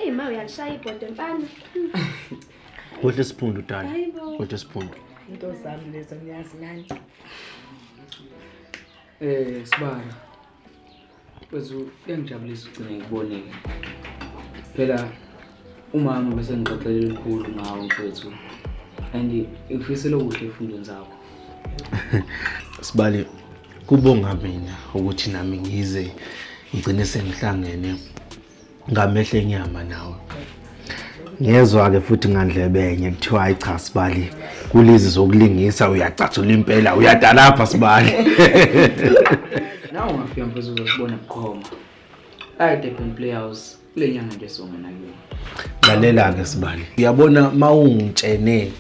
Eyi ma uyalishaya ibhodo mfana. Kuhle siphundu dala. Hayibo. Kuhle siphundu. Into zami lezo ngiyazi nani. Sibani. Mfethu kuyangijabulisa ugcine ngikubonile. Phela umama bese ngixoxela elikhulu ngawe mfethu. And ngifisela okuhle efundweni zakho. Sibali kubonga mina ukuthi nami ngize ngigcine sengihlangene ngamehlo enyama nawe. Ngezwa-ke futhi ngandlebenye kuthiwa hayi cha Sibali kulezi zokulingisa uyacathula impela uyadalapha Sibali. Nawe ungafika mfethu uzosibona bukhoma. Ayi Durban Playhouse kule nyanga nje sizongena kuyona. Lalela-ke Sibali. Uyabona mawungitshene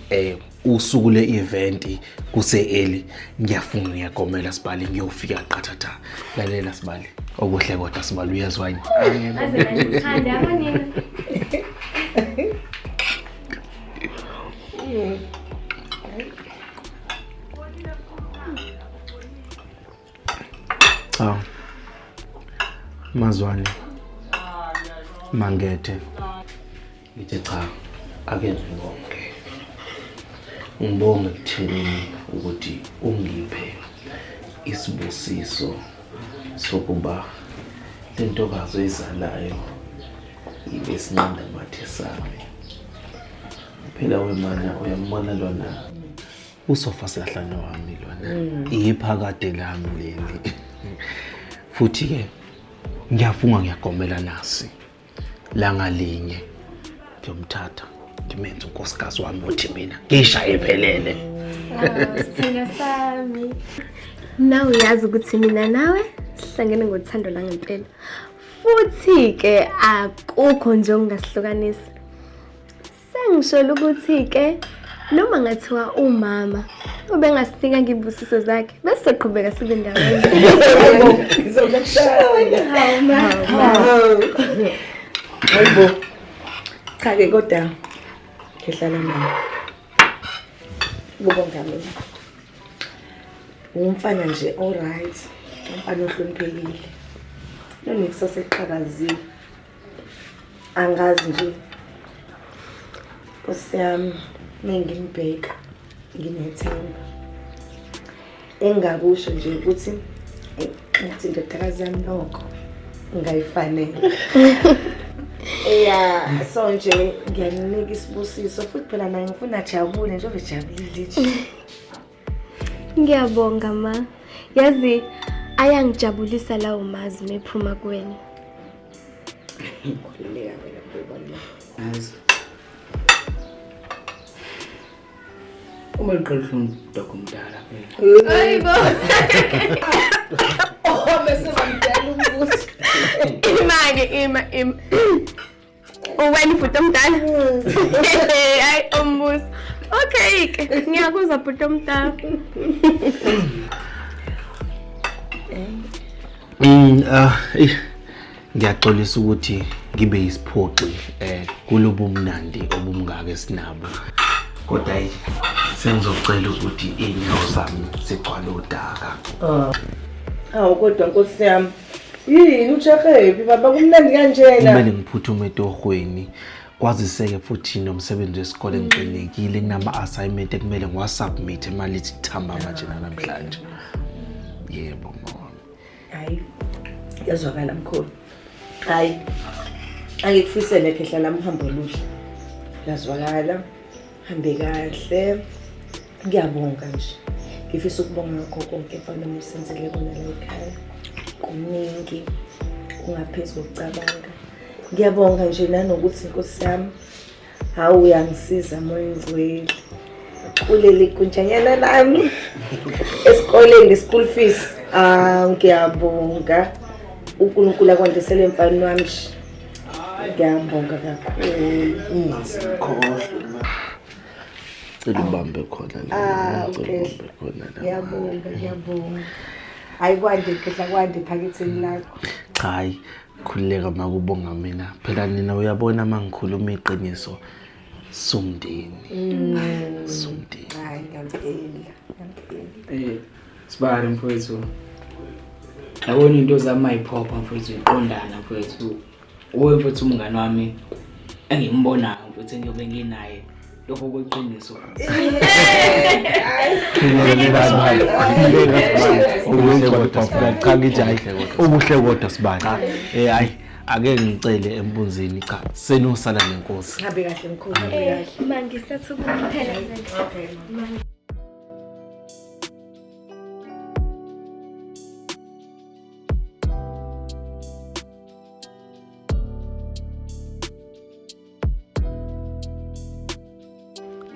usuku le-event kuse early ngiyafunga ngiyagomela Sibali ngiyofika qathatha. Lalela Sibali. Okuhle kodwa Sibali uyezwa yini? Aze ngithande abanini. Cha. Mazwane. Mangethe. Ngithi cha ake ngibonge. Ngibonge kutheni ukuthi ungiphe isibusiso sokuba le ntokazi oyizalayo ibe isinqandamathe sami. Phela wemana uyambona lona usofa silahlane wami lona iphakade lami leli. Futhi ke ngiyafunga ngiyagomela nasi langa linye ngiyomthatha ngimenze unkosikazi wami othi mina ngishaye iphelele. Sithandwa sami. Nawe uyazi ukuthi mina nawe sihlangene ngothando langempela. Futhi ke akukho nje okungasihlukanisa. Sengisholo ukuthi ke noma ngathiwa umama ubengasinika ngibusiso zakhe bese soqhubeka sibe ndawonye. Ngizokushaya. Hawu ma. Hayibo. Cha ke kodwa ngihlala naye. Kubonga mina. Umfana nje alright. Umfana ohloniphekile. Nonekusasa eqhakazile. Angazi nje. Nkosi yami mengimbheka nginethemba. Engingakusho nje ukuthi ngathi indodakazi yami nokho ngayifanele. Yeah, so nje ngiyanika isibusiso futhi phela naye ngifuna ajabule njengoba ejabulile nje. Ngiyabonga ma. Yazi ayangijabulisa lawo mazwi mephuma kuwena. Khululeka wena bhuti. Yazi. Uma liqala uhlungu dogo omdala phela. Hayibo. Oh, bese bamdala umbuso. Ima ke ima ima. Uwena ubhuti omdala. Hayi ombuso. Okay ke ngiyakuzwa bhuti omdala. Ngiyaxolisa ukuthi ngibe yisiphoxi kulobu mnandi obumngaka esinabo. Kodwa hayi sengizocela ukuthi iy'nyawo zami zigcwale udaka. Awu kodwa Nkosi yami. Yini uJahebi baba kumnandi kanjena? Kumele ngiphuthume etohweni. Kwaziseke futhi nomsebenzi wesikole ngiqinekile kunama-assignment ekumele ngiwasubmit emalithi thamba manje namhlanje. Yebo mama. Hayi. Yazwakala mkhulu. Hayi. Angikufisele khehla lami uhambo oluhle. Yazwakala. Hambe kahle. Ngiyabonga nje. Ngifisa ukubonga ngakho konke mfana wami usenzele kona la ekhaya. Kuningi kungaphezu kokucabanga. Ngiyabonga nje nanokuthi Nkosi yami hawu uyangisiza moya ongcwele. Kuleli gunjanyana lami esikoleni school fees. Ah ngiyabonga. uNkulunkulu akwandisele mfana wami. Ngiyabonga kakhulu. Ungazikhohlwa. Cela ubambe khona la. Ah, Cela okay. ubambe khona la. Ngiyabonga, ngiyabonga. Hayi kwande khehla kwande ephaketheni lakho. Cha hayi khululeka makubonga mina. Phela nina uyabona mangikhuluma iqiniso somndeni. Somndeni. Hayi ngiyamphela, ngiyamphela. Sibali mfowethu. Yabona into zami mayiphopha mfowethu iqondana mfowethu. Uwe mfowethu umngani wami engimbonayo mfowethu engiyobe nginaye. Lokho kweqiniso. Okuhle kodwa sibali. Cha ngithi hayi okuhle kodwa sibali. Eh hayi ake ngicele empunzini cha senosala nenkosi. Hambe kahle mkhulu, hambe kahle. Ma ngisathi ukuphela zethu. Okay. Ma.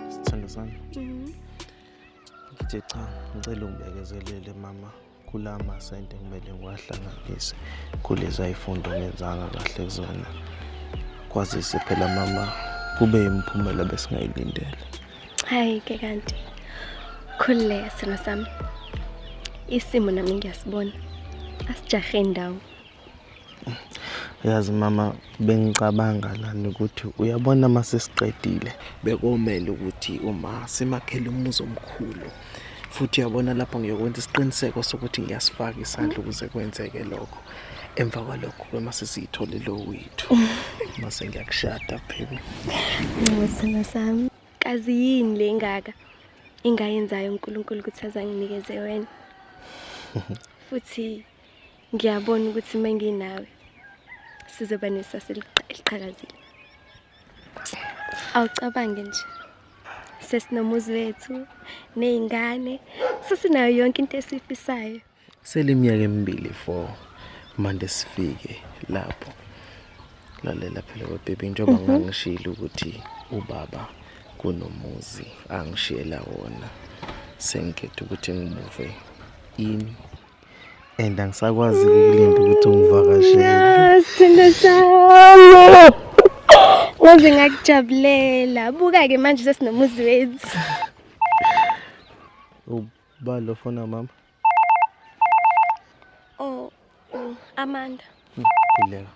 Sithando sami. Ngithe cha, ngicela ungibekezelele mama kula masente kumele ngiwahlanganise kulezi ayifundo ngenzanga kahle kuzona. Kwazise phela mama kube imiphumela besingayilindele. Hayi ke kanti. Khululeka sithando sami. Isimo nami ngiyasibona. Asijahe indawo. Yazi mama bengicabanga lana ukuthi uyabona uma sesiqedile bekomele ukuthi uma simakhele umuzi omkhulu futhi uyabona lapho ngiyokwenza isiqiniseko sokuthi ngiyasifaka isandla ukuze kwenzeke lokho emva kwalokho ke mase siyitholile owethu mase ngiyakushada baby. Sithando sami. Kazi yini le ngaka engayenzayo uNkulunkulu ukuthi azanginikeze wena. Futhi ngiyabona ukuthi uma nginawe sizoba nesasa eliqhakazile. Awucabange nje. Sesinomuzi wethu nezingane, sesinayo yonke into esiyifisayo. Seliminyaka emibili for manje sifike lapho. Lalela phela we baby njengoba ngangishilo ukuthi ubaba kunomuzi angishiyela wona. Sengikhetha ukuthi ngimuve in and angisakwazi ukulinda ukuthi ungivakashele. Sithando sami. Ngaze ngakujabulela. Buka-ke manje sesinomuzi wethu. Uba lo fona mama? Oh, oh, Amanda. Khuleka.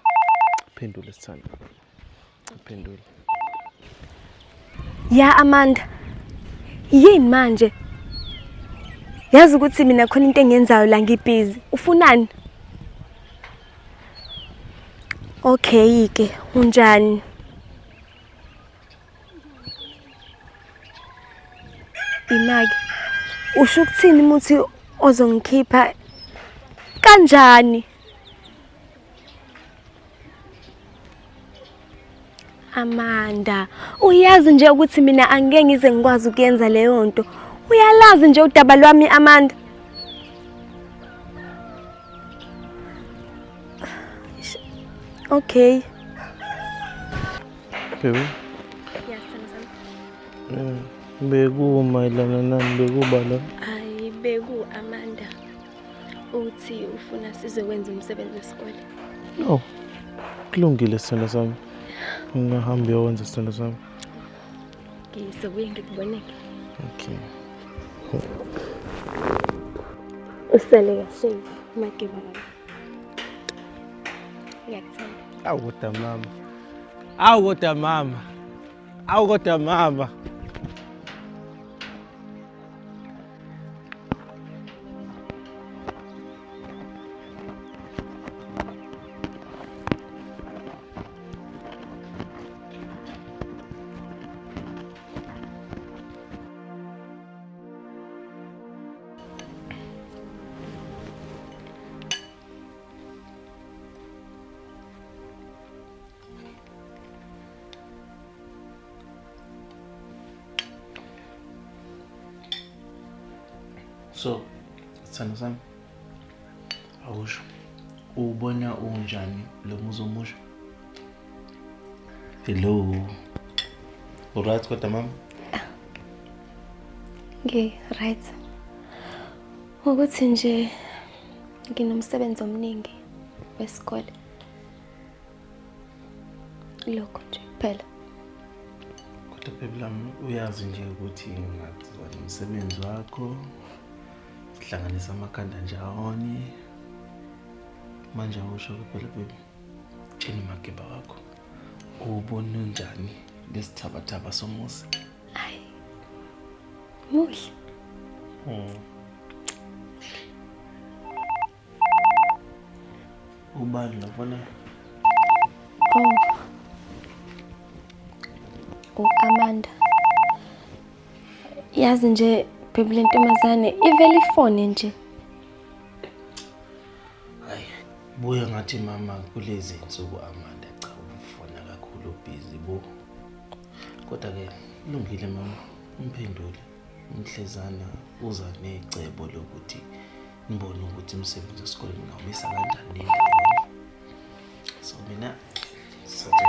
Phendule sithando. Phendule. Ya Amanda. Yini manje? Yazi ukuthi mina khona into engiyenzayo la ngibhizi. Ufunani? Okay ke, unjani? Imaki. Usho ukuthini umuthi ozongikhipha kanjani? Amanda, uyazi nje ukuthi mina angeke ngize ngikwazi ukuyenza leyo nto. Uyalazi nje udaba lwami Amanda. Okay. Baby. Yes, sami. Bekumayelana nani bekuba la? Hayi beku Amanda. Uthi ufuna sizokwenza umsebenzi wesikole. No. Kulungile sithando sami. Ngingahamba uyokwenza sithando sami. Ngizobuye ngikuboneke. Okay. Usele kahle mageba wami. Ngiyakuthanda. Awu kodwa mama. Awu kodwa mama. Awu kodwa mama. So, sithando sami, awusho, ubona unjani lo muzi omusha? Hello. Uright kodwa mama? Ngi right. Ukuthi nje nginomsebenzi omningi wesikole. Lokho nje kuphela. Kodwa baby lami uyazi nje ukuthi ngaziwa nomsebenzi wakho. Sihlanganisa amakhanda ndawonye. Manje awusho ke phela baby. Tshela umageba wakho. Ubona unjani lesithabathaba somuzi? Hayi. Muhle. Ubani lo mfana? Oh. U-Amanda. Yazi nje baby le ntombazane ivele ifone nje. Hayi, buya ngathi mama kulezi insuku Amanda cha ufona kakhulu busy bo. Kodwa ke lungile mama, umphendule. Umhlezana uza necebo lokuthi nibone ukuthi umsebenzi wesikoleni ngawumisa kanjani nindawonye. So mina sathi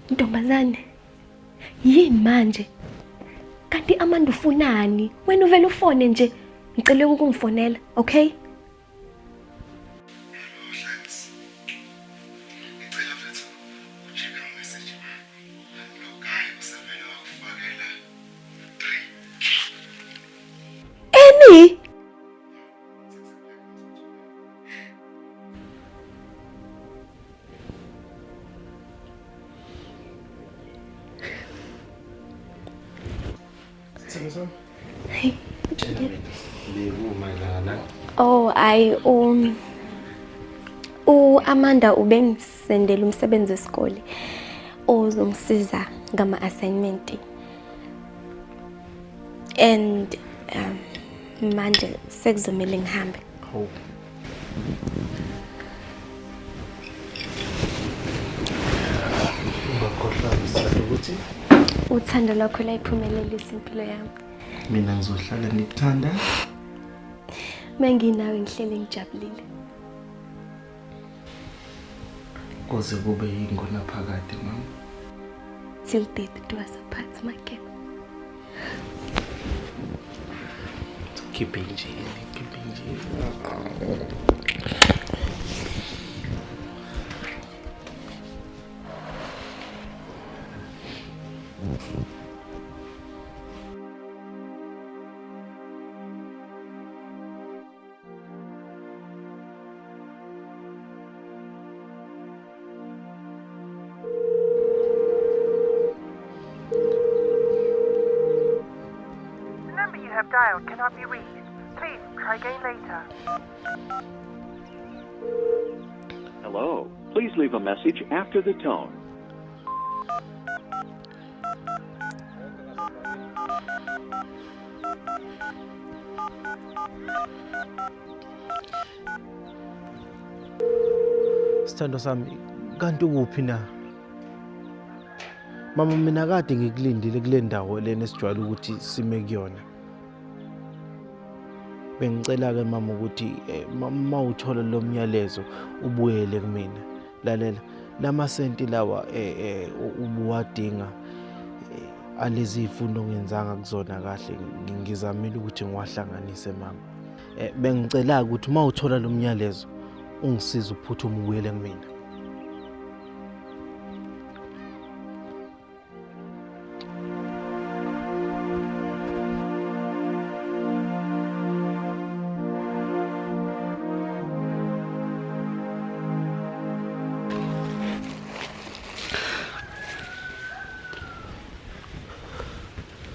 Ntombazane, yini manje? Kanti Amanda ufunani? Wena uvele ufone nje. Ngicela ukungifonela, okay? Eni? Oh, I u-Amanda ubengisendela umsebenzi wesikole ozongisiza ngama assignment. And manje sekuzomele ngihambe. Hawu. Ungakhohlwa isizathu ukuthi uthando lwakho layiphumelelisa impilo yami. Mina ngizohlala ngikuthanda. Menginawe ngihlele ngijabulile. Kuze kube yingona phakade mama. Till death do us apart, my king. Keep it nje, keep it nje. The number you have dialed cannot be reached. Please try again later. Hello. Please leave a message after the tone. Sithando sami, kanti ukuphi na? Mama, mina kade ngikulindile kule ndawo lena esijwayele ukuthi sime kuyona. Bengicela-ke mama ukuthi ma uthola lo myalezo ubuyele kumina. Lalela, lamasenti lawa ubuwadinga alezi izifundo ongenzanga kuzona kahle, ngizamile ukuthi ngiwahlanganise mama. Bengicela ukuthi uma uthola lo myalezo ungisize uphuthume ubuyele kumina.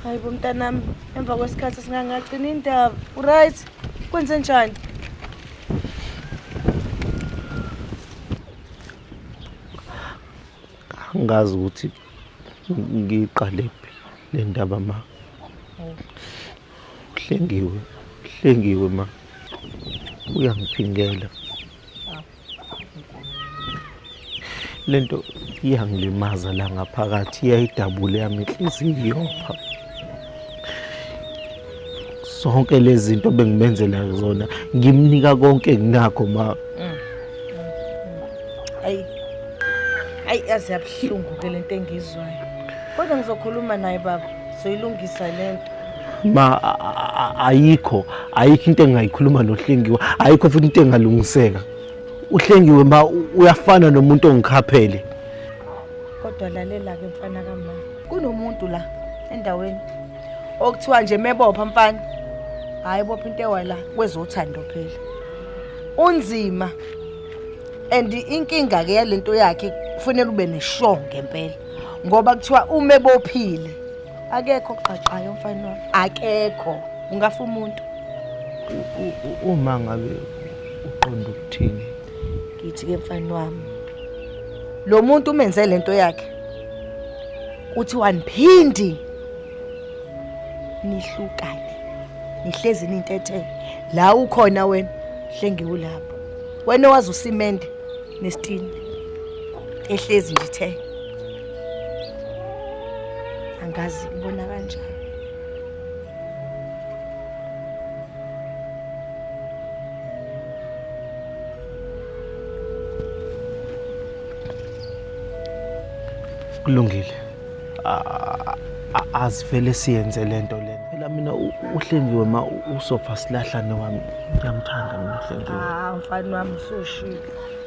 Hayi bo mntanami, emva kwesikhathi singangagcina indaba. Uright? Kwenze njani? Angazi ukuthi ngiqalephi le ndaba ma. Uhlengiwe, uhlengiwe ma. Uyangiphingela. Lento iyangilimaza la ngaphakathi, iyayidabula yami inhliziyo iyopha. Sonke lezi zinto bengimenzela zona, ngimnika konke enginakho ma. Ayi. Ayi, yazi yabuhlungu ke lento engizwayo. Kodwa ngizokhuluma naye baba, soyilungisa lento. Ma, ayikho, ayikho into engingayikhuluma noHlengiwe, ayikho futhi into engalungiseka. uHlengiwe ma uyafana nomuntu ongikhaphele. Kodwa lalela ke mfana kama. Kunomuntu la endaweni okuthiwa nje mebopha mfana. Hayi bopha into ewala kwezothando phela. Unzima. And inkinga ke yalento yakhe kufanele ube nesure ngempela. Ngoba kuthiwa uma ebophile Akekho oqaqayo mfana wami. Akekho. Ungafa umuntu. Uma ngabe uqonda ukuthini? Ngithi ke mfana wami. Lo muntu umenze lento yakhe. Kuthiwa niphindi nihlukane. Nihlezi nintethele. La ukhona wena hlengiwe lapho. Wena owazi usimende nesitini. Ehlezi nje ithe. Angazi kubona kanjani. Kulungile. Asivele siyenze lento lena. Phela mina uHlengiwe ma usofa silahlane wami. Ngiyamthanda mina uHlengiwe. Ah, mfana wami usushilo.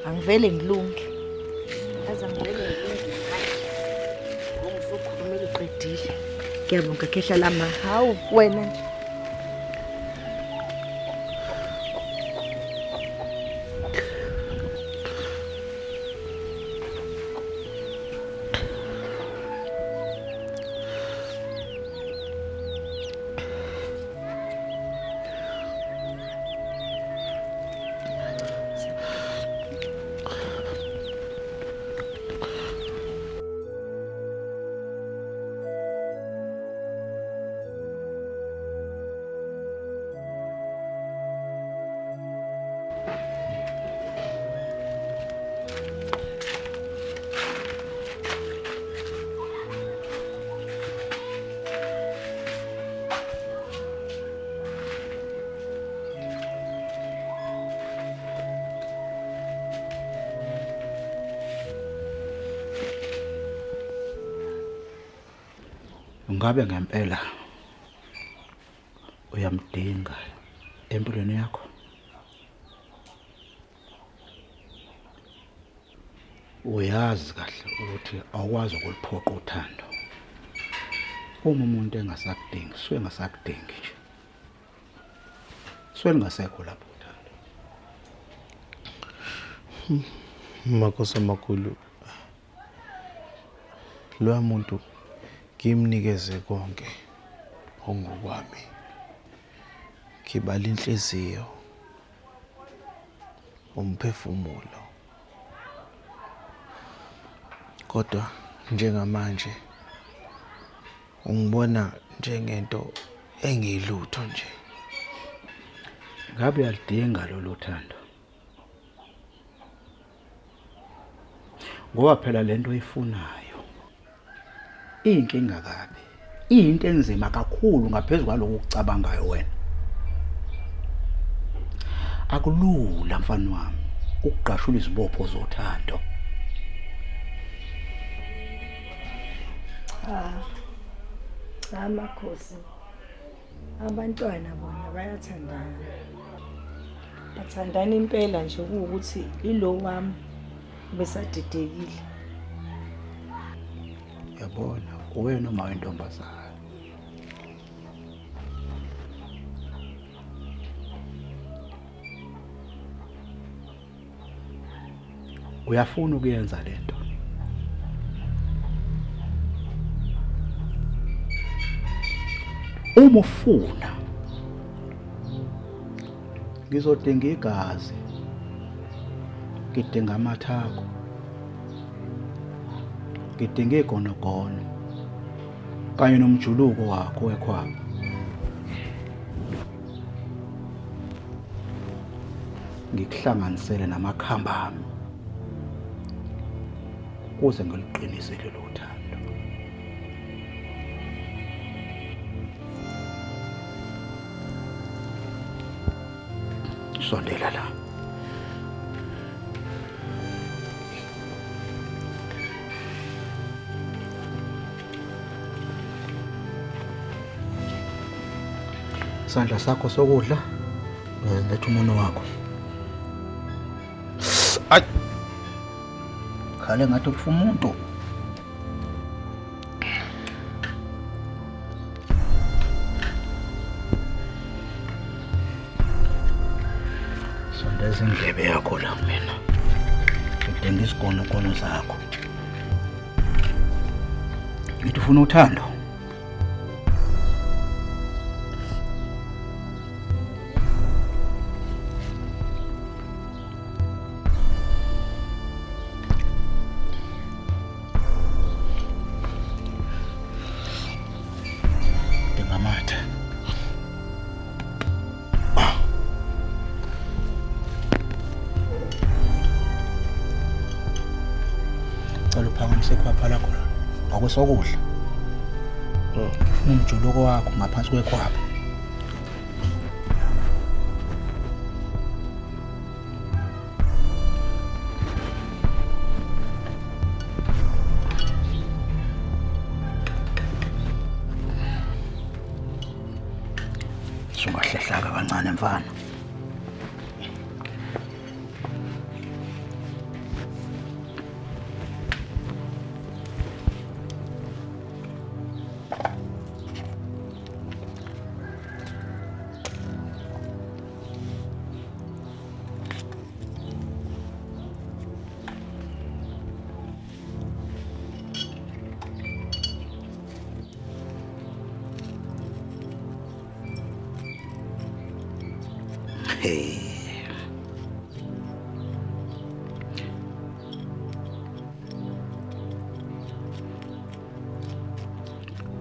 Angivele ngilunge. Yazi angivele ngilunge. Ngisukhulumela uqedile. Ngiyabonga khehla lama. Hawu wena nje. Ungabe ngempela uyamdinga empilweni yakho? Uyazi kahle ukuthi awukwazi ukuliphoqa uthando. Uma umuntu engasakudingi, suke engasakudingi nje. Suke lungasekho lapho uthando. Makhosi amakhulu, loya muntu ngimnikeze konke okungokwami. Ngibala inhliziyo, umphefumulo. Kodwa njengamanje ungibona njengento engiyilutho nje. Ngabe uyalidinga lolu thando? Ngoba phela lento oyifunayo iyinkinga kabi, iyinto enzima kakhulu ngaphezu kwaloko okucabangayo wena. Akulula mfana wami ukugqashula izibopho zothando. Cha. Cha makhosi. Abantwana bona bayathandana. Bathandana impela nje kuwukuthi ilo wami besadidekile. Yabona uwena uma wentombazane. Uyafuna ukuyenza lento. Uma ufuna ngizodinga igazi, ngidinga amathako, ngidinga igonogono kanye nomjuluko wakho wekhwapha. Ngikuhlanganisele namakhamba ami ukuze ngiliqinise lelo thando. Sondela la. Isandla sakho sokudla letha umunwe wakho. Ay. Khale ngathi kufa umuntu. Sondeza indlebe yakho la mina. Ngidinga isigonogono sakho. Ngithi ufuna uthando. Sekhwapha lakho ngakwesokudla. Ngifuna umjuluko wakho ngaphansi kwekhwapha. Sungahlehlaka kancane mfana. Hey.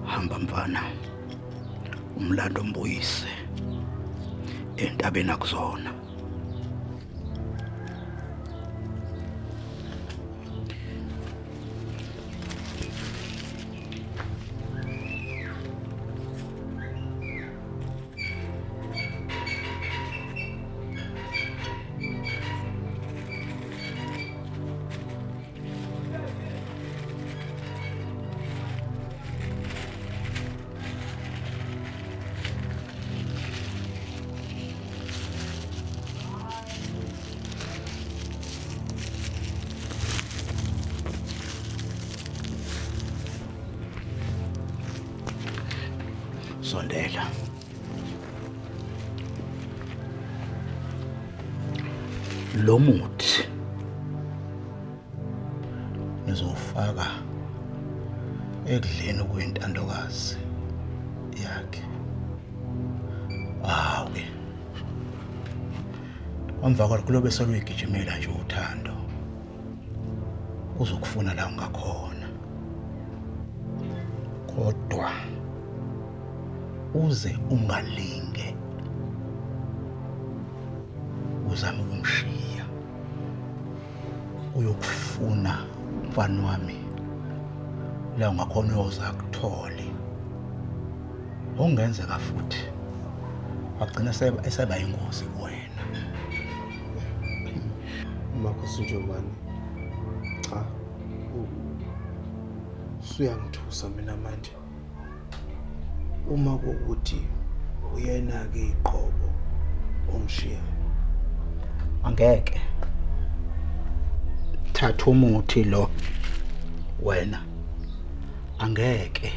Hamba mfana. Umlando mbuyise entabeni akuzona. Sondela. Lo muthi ngizofaka ekudleni kuyintandokazi yakhe. Awu ke. Emva kwalokho lobe seluyigijimela nje uthando. Uzokufuna la ungakhona. Kodwa uze ungalinge uzame ukumshiya, uyokufuna mfana wami la ungakhona, uyoza akuthole. Okungenzeka futhi agcina eseba ingozi kuwena. Makhosi Njomane, cha, usuyangithusa mina manje. Uma kuwukuthi uyena-ke iqobo ongishiyayo. Angeke. Thatha umuthi lo wena. Angeke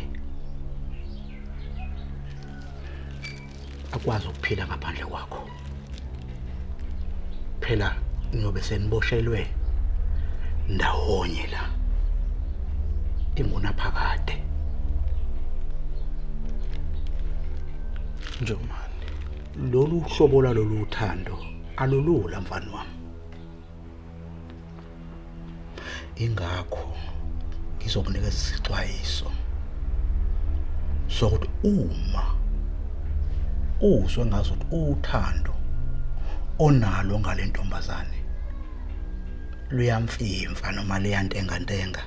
akwazi ukuphila ngaphandle kwakho. Phela niyobe seniboshelwe ndawonye la ingunaphakade. Njomane, lolu hlobo lwalolu uthando alulula mfana wami. Ingakho ngizokunikeza isixwayiso sokuthi uma uzwe ngazuthi uthando onalo ngale ntombazane luyamfimfa noma liyantengantenga,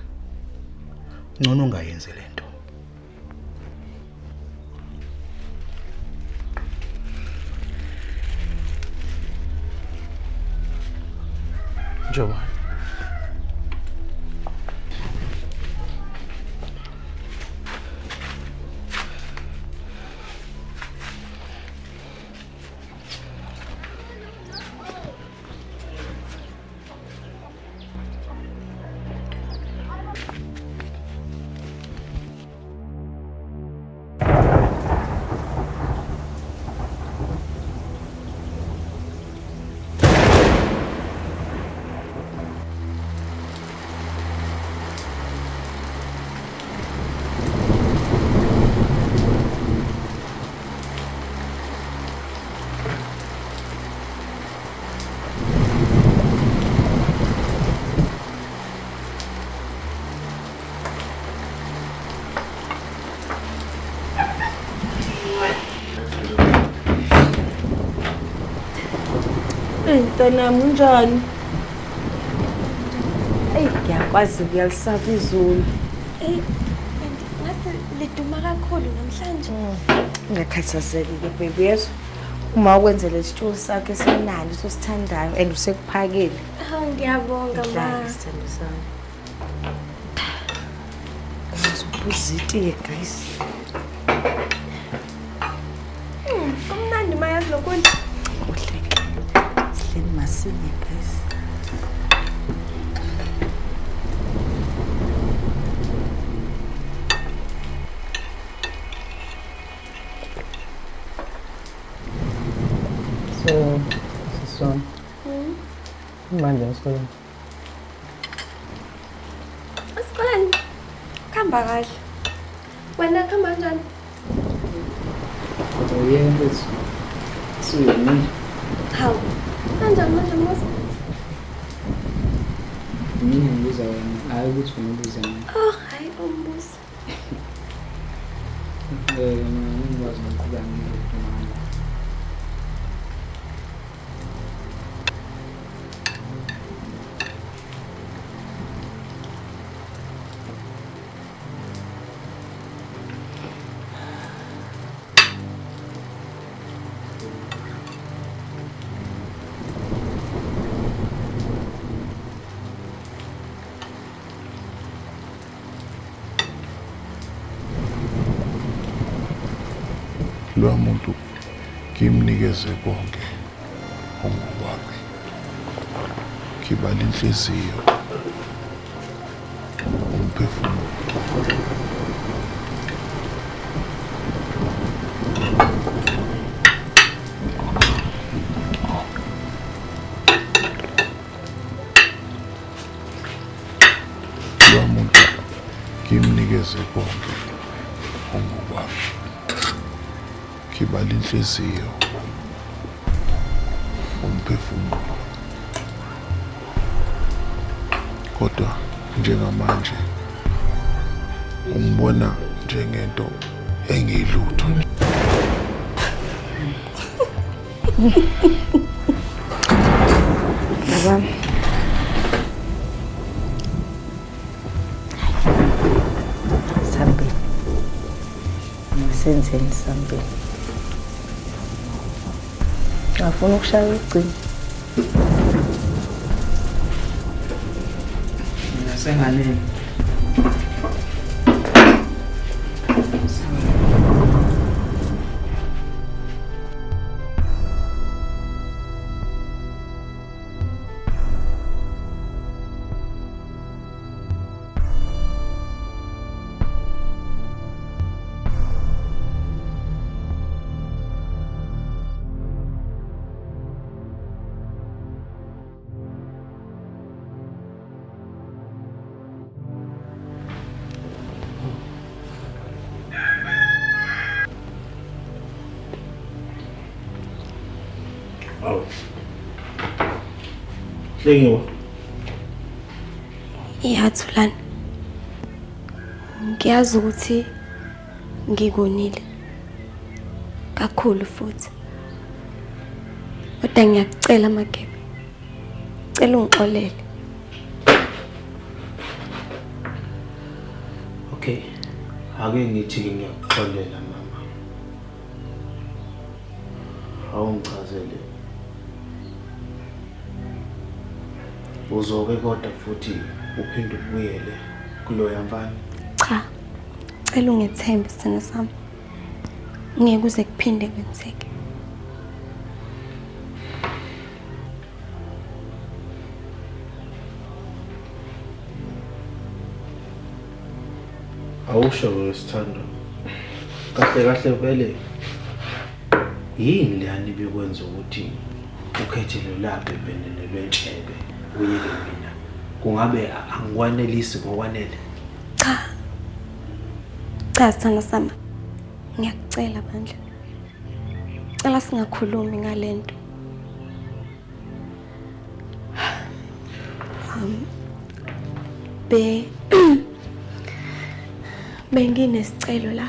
ngcono ungayenzi lento. Njomane. Mntanami, unjani? Eyi, ngiyakwazi kuyalisaba izulu. Eyi, and ngathi liduma kakhulu namhlanje. Ungakhathazeki-ke baby, yezwa. Uma ukwenzele isitshulo sakho esimnandi osithandayo and usekuphakile. Hawu ngiyabonga ma. Dlala isithando sami. Ngizophuza itiye guys. Kumnandi ma yazi lokudla. Kuhle-ke. Sihleli masinye guys. So, sisi wami. Manje esikoleni. Esikoleni kuhamba kahle. Wena kuhamba kanjani? Kodwa uyeke mfethu. Suyonile. Hawu. Kanjani manje Musa? Mina ngibuza wena, hhayi ukuthi wena ubuze mina. Oh, hayi umbuzo. Mina ngikwazi ukuqhubeka ngiduma. Loya muntu ngimnikeze konke ongokwami. Ngibala inhliziyo, umphefumulo. Loya muntu ngimnikeze konke ongokwami. Ngibala inhliziyo, umphefumulo. Kodwa njengamanje ungibona njengento engiyilutho nje. Baba. Sambeni. Senzeni sambeni. Ngafuna ukushaya ucingo. Mina senganele. Awu. Hlengiwe. Ya Thulani. Ngiyazi ukuthi ngikonile. Kakhulu futhi. Kodwa ngiyakucela Magebe. Cela ungixolele. Okay. Ake ngithi ke ngiyakuxolela mama. Awungichazele. Uzoke kodwa futhi uphinde ubuyele kuloya mfana. Cha. Cela ungethembe sithando sami. Ngeke kuze kuphinde kwenzeke. Awusho wesithando. Kahle kahle vele yini leyani ibikwenza ukuthi ukhethe lolapha ebhenene lwentshebe uyeke mina? Kungabe angikwanelisi ngokwanele? Cha. Cha sithando sami. Ngiyakucela bandla. Cela singakhulumi ngalento. Benginesicelo la.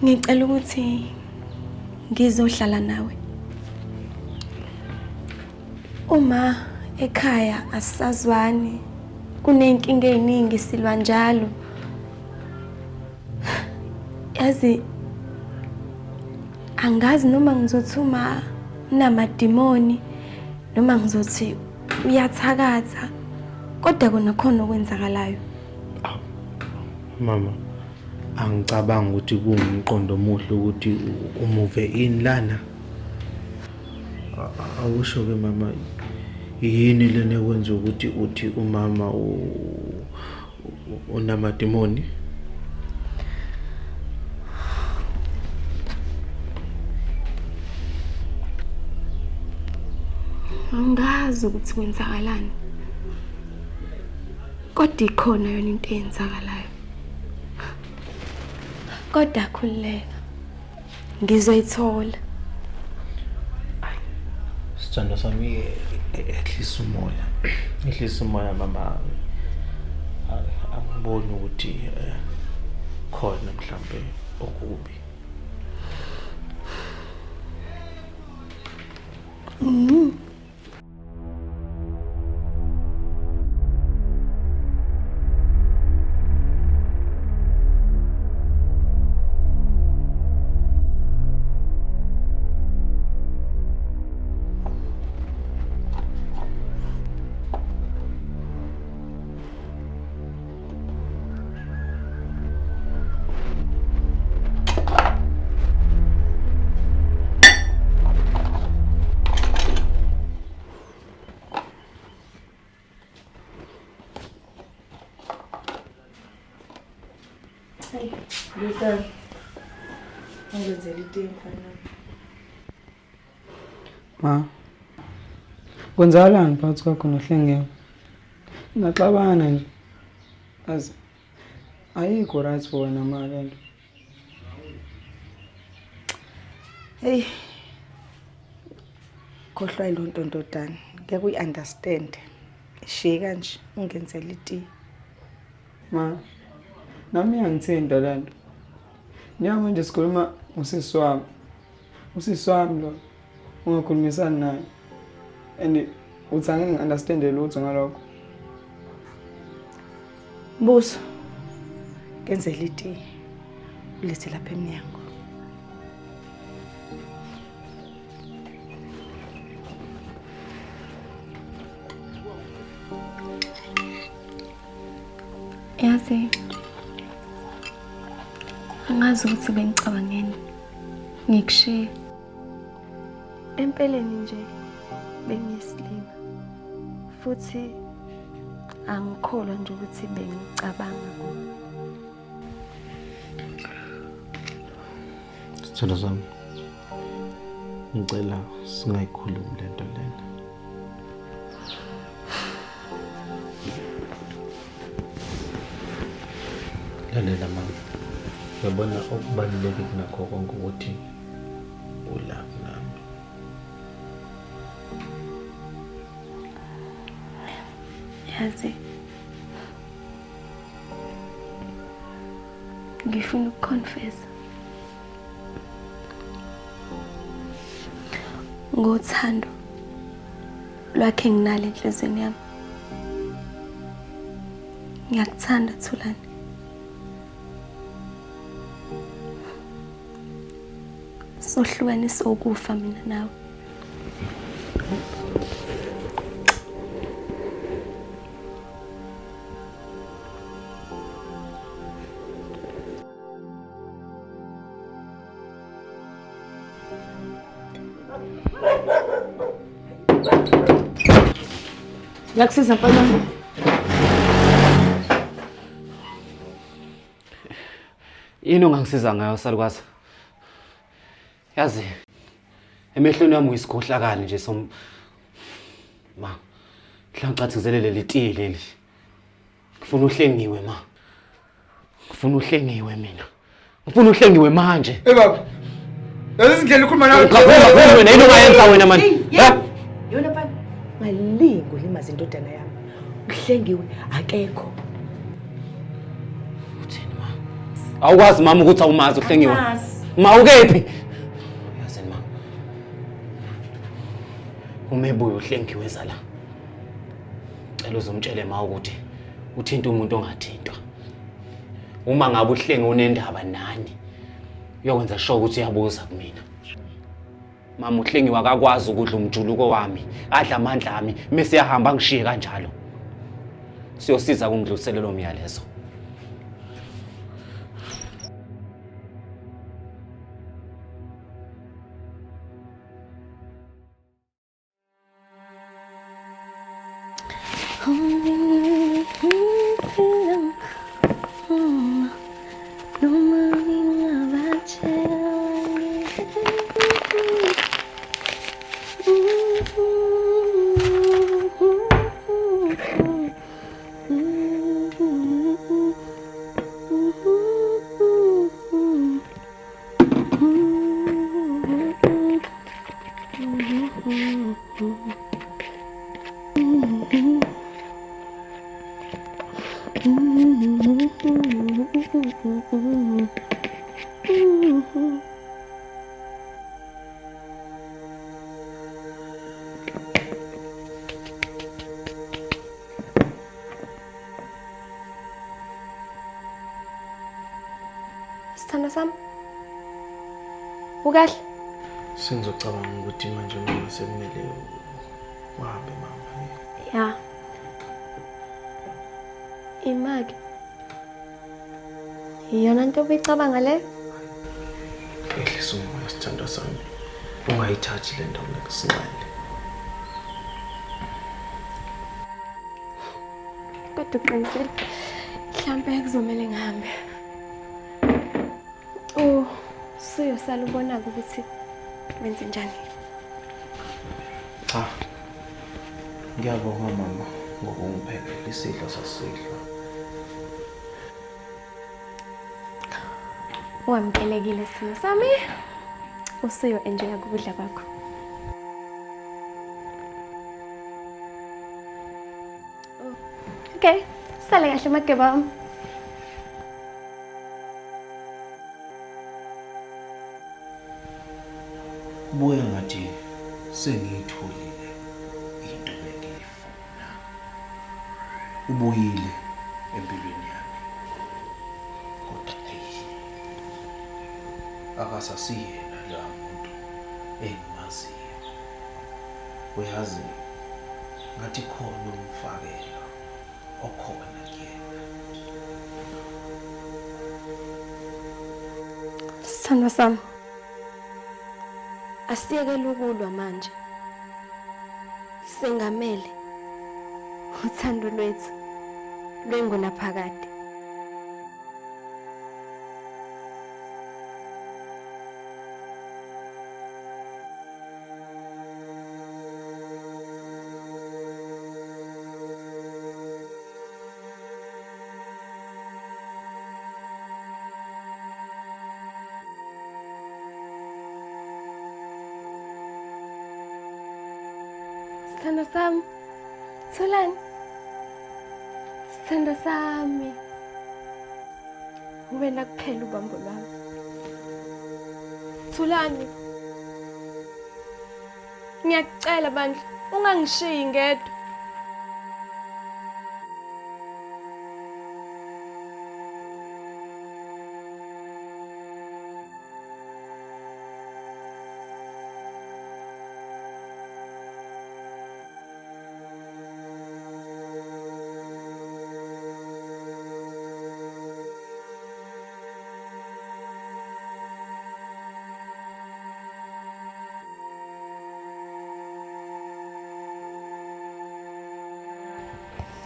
Ngicela ukuthi Ngizohlala nawe. Uma ekhaya asisazwani, kuney'nkinga ey'ningi silwa njalo. Yazi angazi noma ngizothi uma unamadimoni noma ngizothi uyathakatha kodwa kona khona okwenzakalayo. Mama, angicabangi ukuthi kuwumqondo omuhle ukuthi umuve ini lana. Awusho-ke mama, yini lena ekwenza ukuthi uthi umama unamadimoni? Angazi ukuthi kwenzakalani. Kodwa ikhona yona into eyenzakalayo. Kodwa khululeka. Ngizoyithola. Sithando sami ehlisa umoya. Ehlisa umoya mama. Angiboni ukuthi eh, khona mhlambe okubi. Mm. Luka, ungenzela itiye mfana. Ma, kwenzakalani phakathi kwakho noHlengiwe? Ningaxabana nje. Azi ayikho right for wena ma le nto. Hey. Khohlwa yiloo nto ndodana. Ngeke uyi-understand. Ishiye kanje ungenzela itiye. Ma, nami iyangithinta le nto. Njengamanje sikhuluma ngosisi wami. Usisi wami lo ungakhulumisani naye. And uthi angeke ngi-understande lutho ngalokho. Mbuso, ngenzela itiye. Ulethe lapha emnyango. Yazi angazi ukuthi bengicabangeni ngikushiya. Empeleni nje bengiyisilima futhi angikholwa nje ukuthi bengicabanga kona. Sithando sami, ngicela singayikhulumi le nto lena. Lalela mama, uyabona okubaluleke kunakho konke ukuthi ulapha nami. Yazi ngifuna ukuconfessa ngothando lwakhe nginalo enhliziyweni yami. Ngiyakuthanda Thulani. Sohlukaniswa ukufa mina nawe. Ngiyakusiza mfana wami. Yini ongangisiza ngayo salukazi? Yazi emehlweni wami uyisikhohlakali nje som ma. Mhlawumbe cathi ngizelele litiye leli. Ngifuna uhlengiwe ma. Ngifuna uhlengiwe mina. Ngifuna uhlengiwe manje. Hey baba. Lezi zindlela ukhuluma nawe. Ukhuluma wena yini ongayenza wena manje? Ha? Yona mfana. Ngalingo limaza indodana yami. Uhlengiwe akekho. Uthini ma? Awukwazi mama ukuthi awumazi uhlengiwe. Ma ukephi? Yazi Uma ebuya uHlengiwe eza la. Cela uzomtshele ma ukuthi uthinta umuntu ongathintwa. Uma ngabe uHlengi unendaba nani, uyokwenza sure ukuthi uyabuza kumina. Mama uHlengiwe akakwazi ukudla umjuluko wami, adla amandla ami, mese yahamba angishiye kanjalo. Siyosiza kungidlulisele lo myalezo. Sithandwa sami. Ukahle? Sengizocabanga ukuthi manje mama sekumele uhambe mama. Ya. Imaki. Iyona nto obuyicabanga leyo? Ehlisa umoya sithandwa sami. Ungayithathi le ndawo ngekusinxele. Kodwa uqinisile. Mhlampe kuzomele ngihambe. Oh, suyosala ubona-ke ukuthi wenze njani. Cha. Ngiyabonga mama ngokungiphekela isidlo sasihlwa. Wamukelekile sithandwa sami. Usuyo enjoya ukudla kwakho. Okay, sale kahle mageba wami. Kubuye ngathi sengiyitholile into bengiyifuna. Ubuyile empilweni yami. Kodwa eyi akasasiyena loya muntu engimaziyo. Uyazi ngathi khona umfakela okhona kuyena. Sithandwa sami. Asiyekele ukulwa manje. Sengamele uthando lwethu lwengunaphakade. Sithandwa sami, Thulani. Sithandwa sami. Wena kuphela ubambo lwami. Thulani. Ngiyakucela bandla, ungangishiyi ngedwa.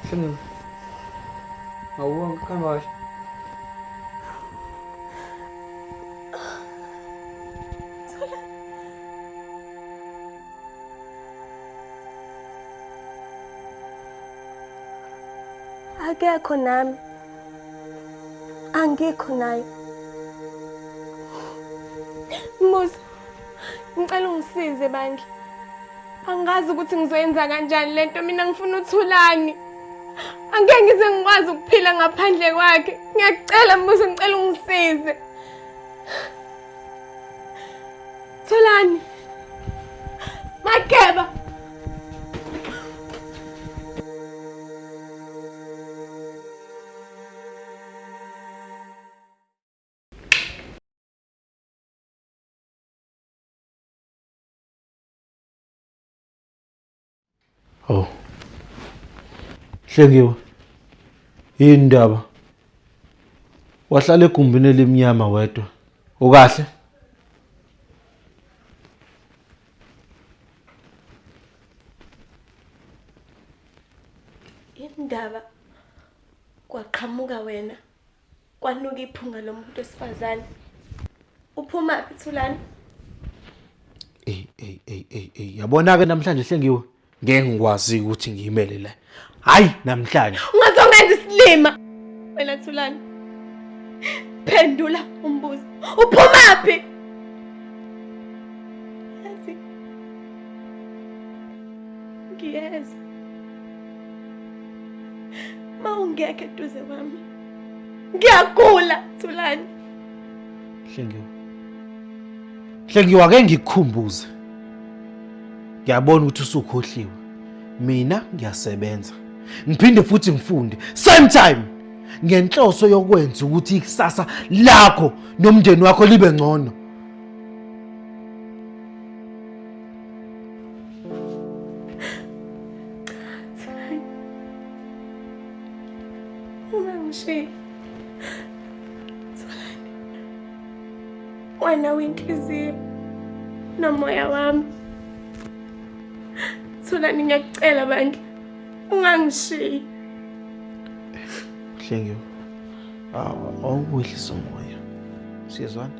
Hlengiwe. Awubonke kuhamba kahle. Akekho nami. Angikho naye. Mbuso, ngicela ungisize bandla. Angazi ukuthi ngizoyenza kanjani lento, mina ngifuna uThulani. Angeke ngize ngikwazi ukuphila ngaphandle kwakhe. Ngiyakucela Mbuso, ngicela ungisize. Thulani. Mageba. Oh. Hlengiwe. Yini ndaba? Wahlala egumbini elimnyama wedwa. Ukahle? Indaba kwaqhamuka wena kwanuka iphunga lomuntu wesifazane. Uphuma phi Thulani? Ey ey ey ey ey yabona ke namhlanje Hlengiwe ngeke ngikwazi ukuthi ngiyimele la. Hayi namhlanje. Ungazongenza isilima. Wena Thulani. Phendula umbuzo. Uphuma phi? Yazi. Ngiyezwa. Mawungekho eduze kwami. Ngiyagula Thulani. Hlengiwe. Hlengiwe ake ngikukhumbuze. Ngiyabona ukuthi usukhohliwe. Mina ngiyasebenza. Ngiphinde futhi ngifunde same time ngenhloso yokwenza ukuthi ikusasa lakho nomndeni wakho libe ngcono. Ungangishiyi. Thulani. Wena uyinhliziyo nomoya wami. Thulani ngiyakucela bandla. Ungangishiyi. Hlengiwe. Awuwehlisa umoya. Siyezwana?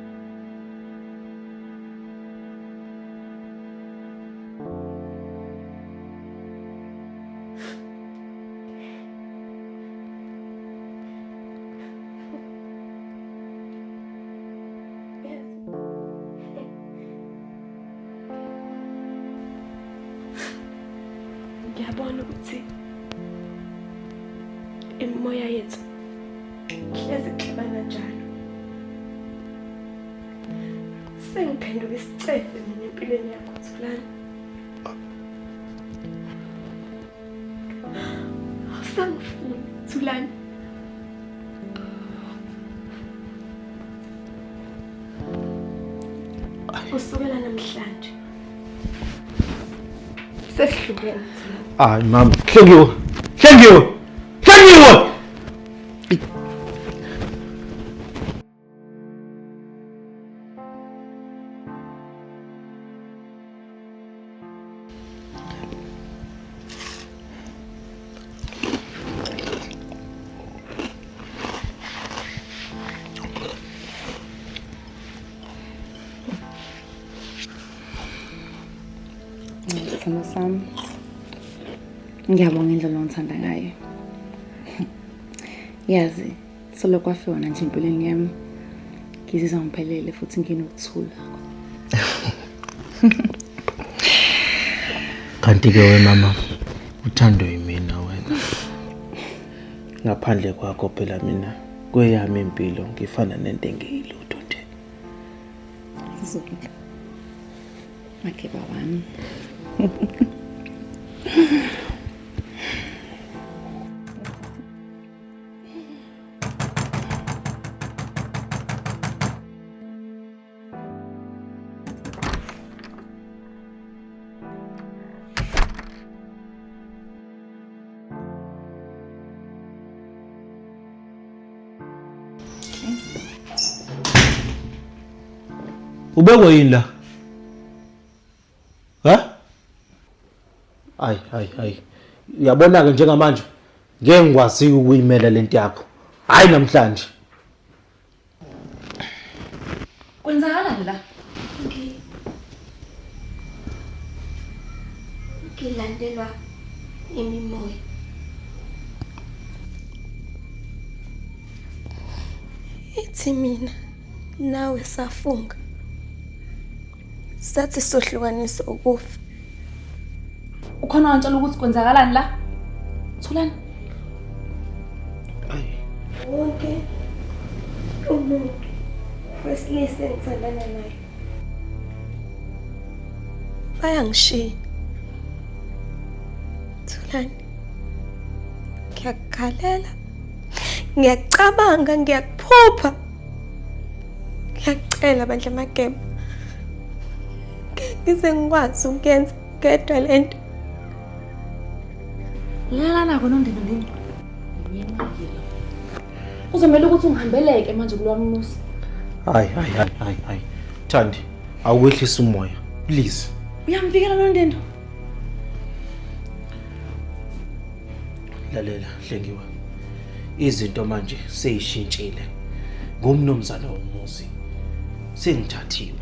Ngiyabona ukuthi imimoya yethu hlezi ixabana njalo. Sengiphenduka isicefe mina empilweni yakho Thulani. Awusangifuni Thulani. Kusukela namhlanje sesihlukene Thulani. Hayi mama, Hlengiwe. Hlengiwe. Hlengiwe. Sithando sami, ngiyabonga indlela ongithanda ngayo. Yazi, solo kwafika wena nje empilweni yami, ngizizwa ngiphelele futhi nginokuthula. Kanti-ke we mama, uthandwe yimina wena. Ngaphandle kwakho phela mina kweyami impilo ngifana nento engeyilutho nje. Zulu. Mageba wami. Ubekwe yini la? Ha? Ayi ayi ayi. Uyabona ke njengamanje ngeke ngikwazi ukuyimela lento yakho. Hayi namhlanje. Kwenzakalani la? Ngilandelwa imimoya. Ithi mina nawe safunga. Sathi sohlukanisa ukufa. Ukhona wantshela ukuthi kwenzakalani la? Thulani. Wonke umuntu wesilisa engithandana naye bayangishiya. Thulani, ngiyakukhalela, ngiyacabanga, ngiyakuphupha. Ngiyakucela bandla Mageba, ngeke ngize ngikwazi ukuyenza ngedwa le nto. Lala nako nondini ndini. Kuzomela ukuthi ungihambeleke manje kulowami muzi. Hayi hayi hayi hayi hayi. Thandi, awukwehlisa umoya. Please. Uyamvikela nondindo. Lalela Hlengiwe. Izinto manje seyishintshile. Ngumnumzane womuzi. Sengithathiwe.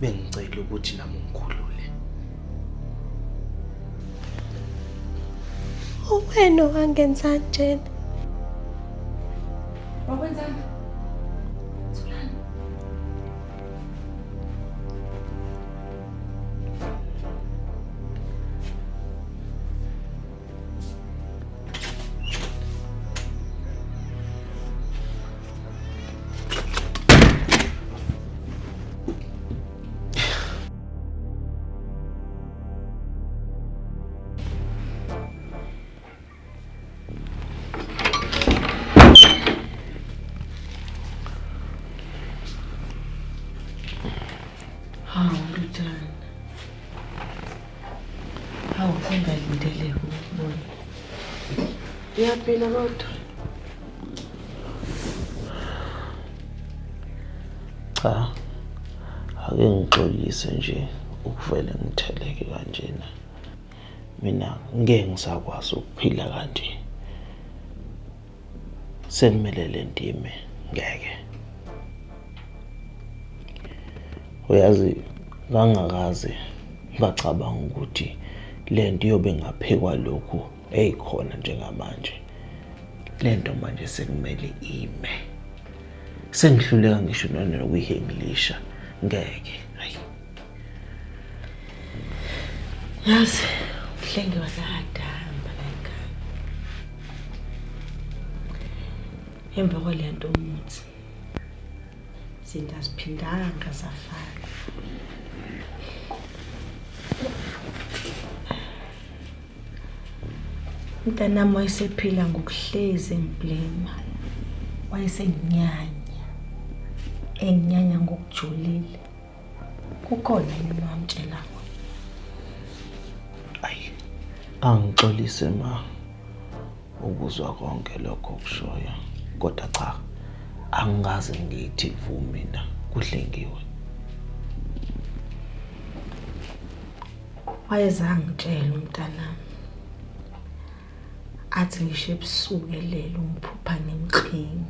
Bengicela ukuthi nami ungikhulule. Uwena owangenza njena. Wakwenzani? Thulani. Hawu Lutshana. Hawu sengalindeleke ukubona. Uyaphila kodwa? Cha. Ake ngixolise nje ukuvele ngitheleke kanjena. Mina ngeke ngisakwazi ukuphila kanje. Sekumele le ndime ngeke. Uyazi ngangakaze ngacabanga ukuthi le nto iyobe ngaphekwa lokhu eyikhona njengamanje. Le nto manje sekumele ime. Sengihluleka ngisho nanokuyihengilisha ngeke. Hayi. Yazi uHlengiwe kade ahamba la ekhaya. Emva kwale nto umuthi izinto aziphindanga zafana. Umntanami wayesephila ngokuhlezi engiblame. Wayesenginyanya. Enginyanya ngokujulile. Kukhona yini owamtshela kona? Ayi, angixolise ma ukuzwa konke lokho okushoyo kodwa cha angikaze ngithi vu mina kuhlengiwe. Wayezangitshela umntanami athi ngisho ebusuku elele ungiphupha ngimklinya.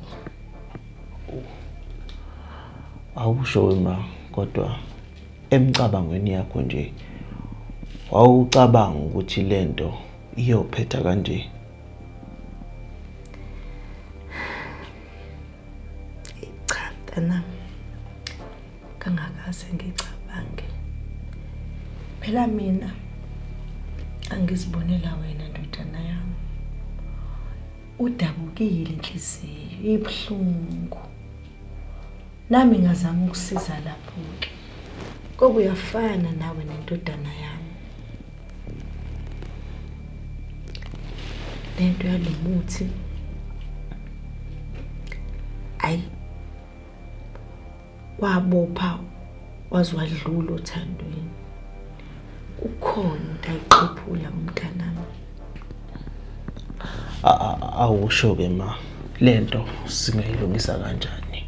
Awusho wema kodwa emicabangweni yakho nje wawucabanga ukuthi lento iyophetha kanje? Cha mntanami, kangakaze ngicabange. Phela mina angizibonela wena ndodana yami. Udabukile inhliziyo, ibuhlungu. Nami ngazama ukusiza lapho-ke. Ngoba uyafana nawe nendodana yami. Lento yalomuthi ayi wabopha waze wadlula othandweni. Kukhona into ayiqephula umntanami. Awusho-ke ma, lento singayilungisa kanjani?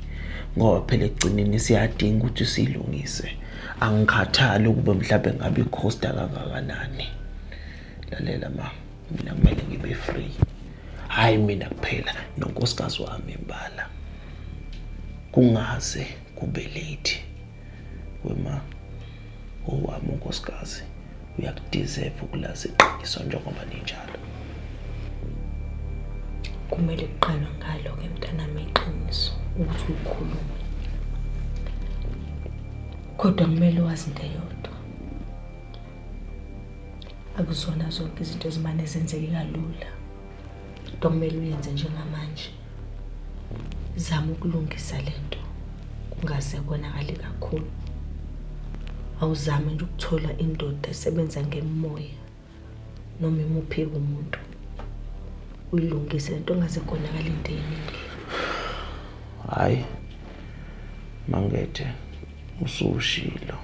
Ngoba phela ekugcineni siyadinga ukuthi siyilungise. Angikhathali ukuba mhlambe ngabe ikhosta kangakanani. Lalela ma, mina kumele ngibe free. Hhayi mina kuphela nonkosikazi wami imbala. Kungaze kube late. Wema owami unkosikazi uyakudeserve ukulazi iqiniso njengoba ninjalo. Kumele kuqalwe ngalo-ke mntanami iqiniso ukuthi ulikhulume. Kodwa kumele wazi into eyodwa. Akuzona zonke izinto ezimane zenzeke kalula. Into okumele uyenze njengamanje, zama ukulungisa le nto kungaze konakale kakhulu. Awuzame nje ukuthola indoda esebenza ngemimoya noma imuphi-ke umuntu, uyilungise le nto kungaze konakale into eyiningi. Hhayi, Mangethe, usushilo.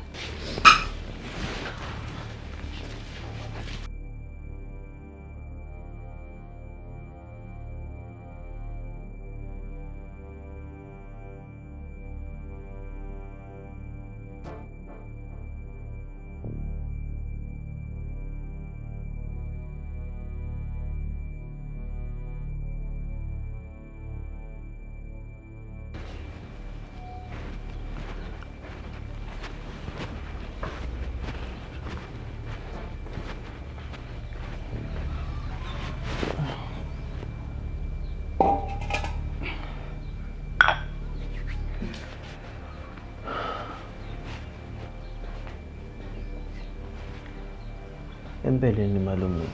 Empeleni malume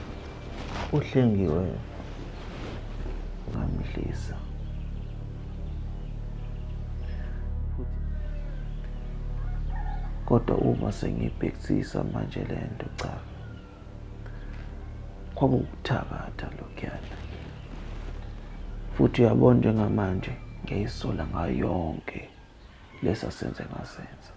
uHlengiwe ngamdlisa. Kodwa uma sengiyibhekisisa manje le nto cha kwakuwukuthakatha lokhuyana. Futhi uyabona njengamanje ngiyayisola ngayo yonke lesa senze ngasenza.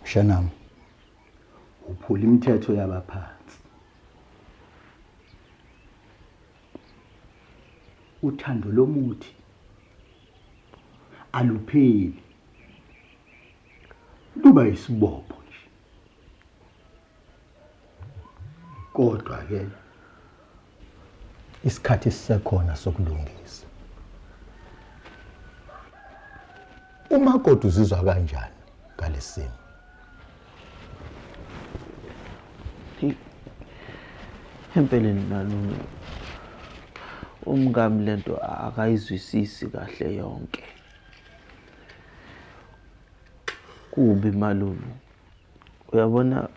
Mshanami, uphula imithetho yabaphansi. Uthando lomuthi alupheli, luba isibopho nje. Kodwa ke isikhathi sisekhona sokulungisa. Umakoti uzizwa kanjani ngalesimo? Empeleni malume umkami lento akayizwisisi kahle yonke. Kubi malume. Uyabona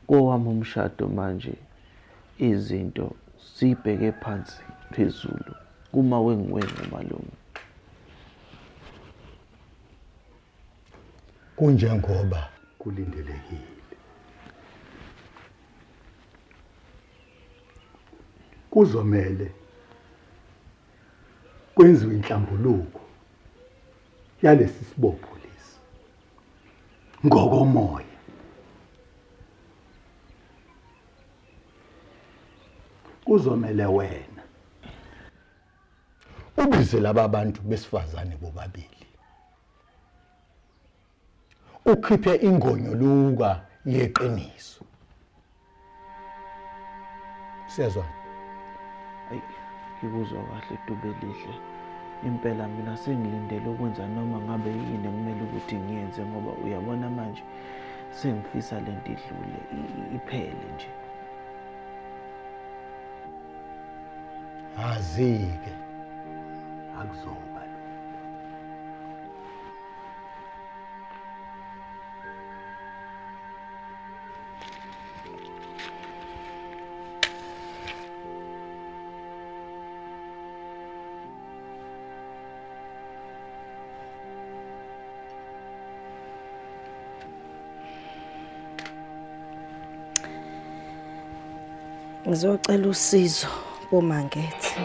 kowami umshado manje izinto zibheke phansi phezulu kumawenguwengu malume. Kunjengoba kulindelekile. Kuzomele kwenziwe inhlambuluko yalesi sibopho lesi ngokomoya. Kuzomele wena ubize laba bantu besifazane bobabili ukhiphe ingonyoluka yeqiniso. Siyazwana? Ayi, ngikuzwa kahle Dube elihle. Impela mina sengilindele ukwenza noma ngabe yini ekumele ukuthi ngiyenze ngoba uyabona manje sengifisa lento idlule iphele nje. Azi-ke akuzoba Ngizocela usizo boMangethe.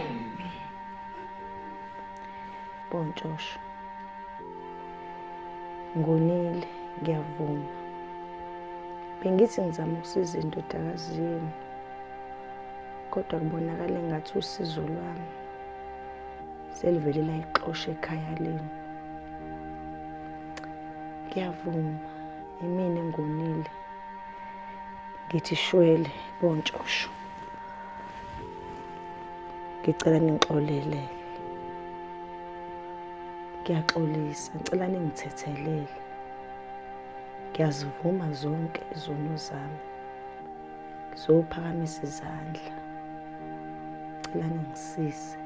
Bontshosho. Ngonile, ngiyavuma. Bengithi ngizama ukusiza indodakazi yenu. Kodwa kubonakala engathi usizo lwami selivele layixosha ekhaya lenu. Ngiyavuma, yimina engonile. Ngithi shwele bontshosho. Ngicela ningixolele. Ngiyaxolisa, ngicela ningithethelele. Ngiyazivuma zonke izono zami. Ngizophakamisa izandla. Ngicela ningisize.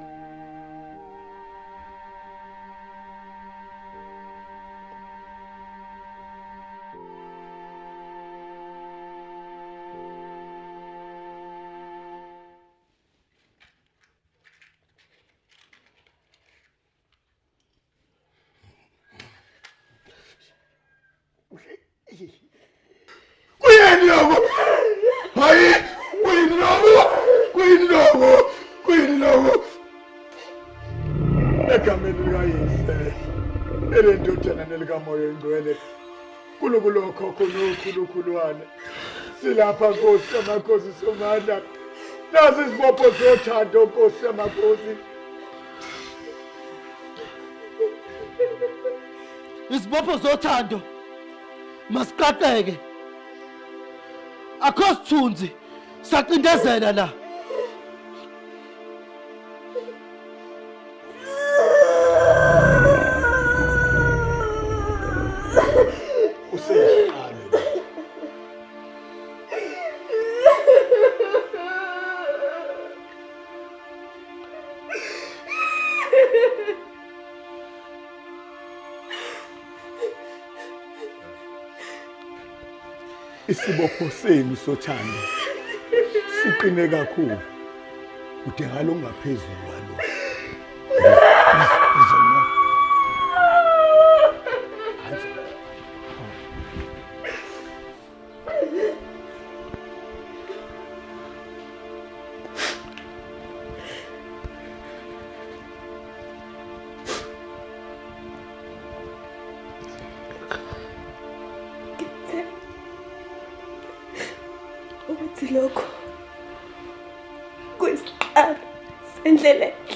Kuyini lokho? Hayi, kuyini lokho? Kuyini lokho? Kuyini lokho? Egameni likayise, elendodana nelikamoya oyingcwele, Nkulunkulu wokhokho nokhulukhulwane, silapha Nkosi yamakhosi somandla, nazi izibopho zothando Nkosi yamakhosi. Izibopho zothando masiqaqeke, akho sithunzi sacindezela la. Useyisiqalo. Isibopho senu sothando siqine kakhulu. Kudingakala okungaphezulu kwalokho. Ukuthi lokho kuyisiqalo sendlela enhle.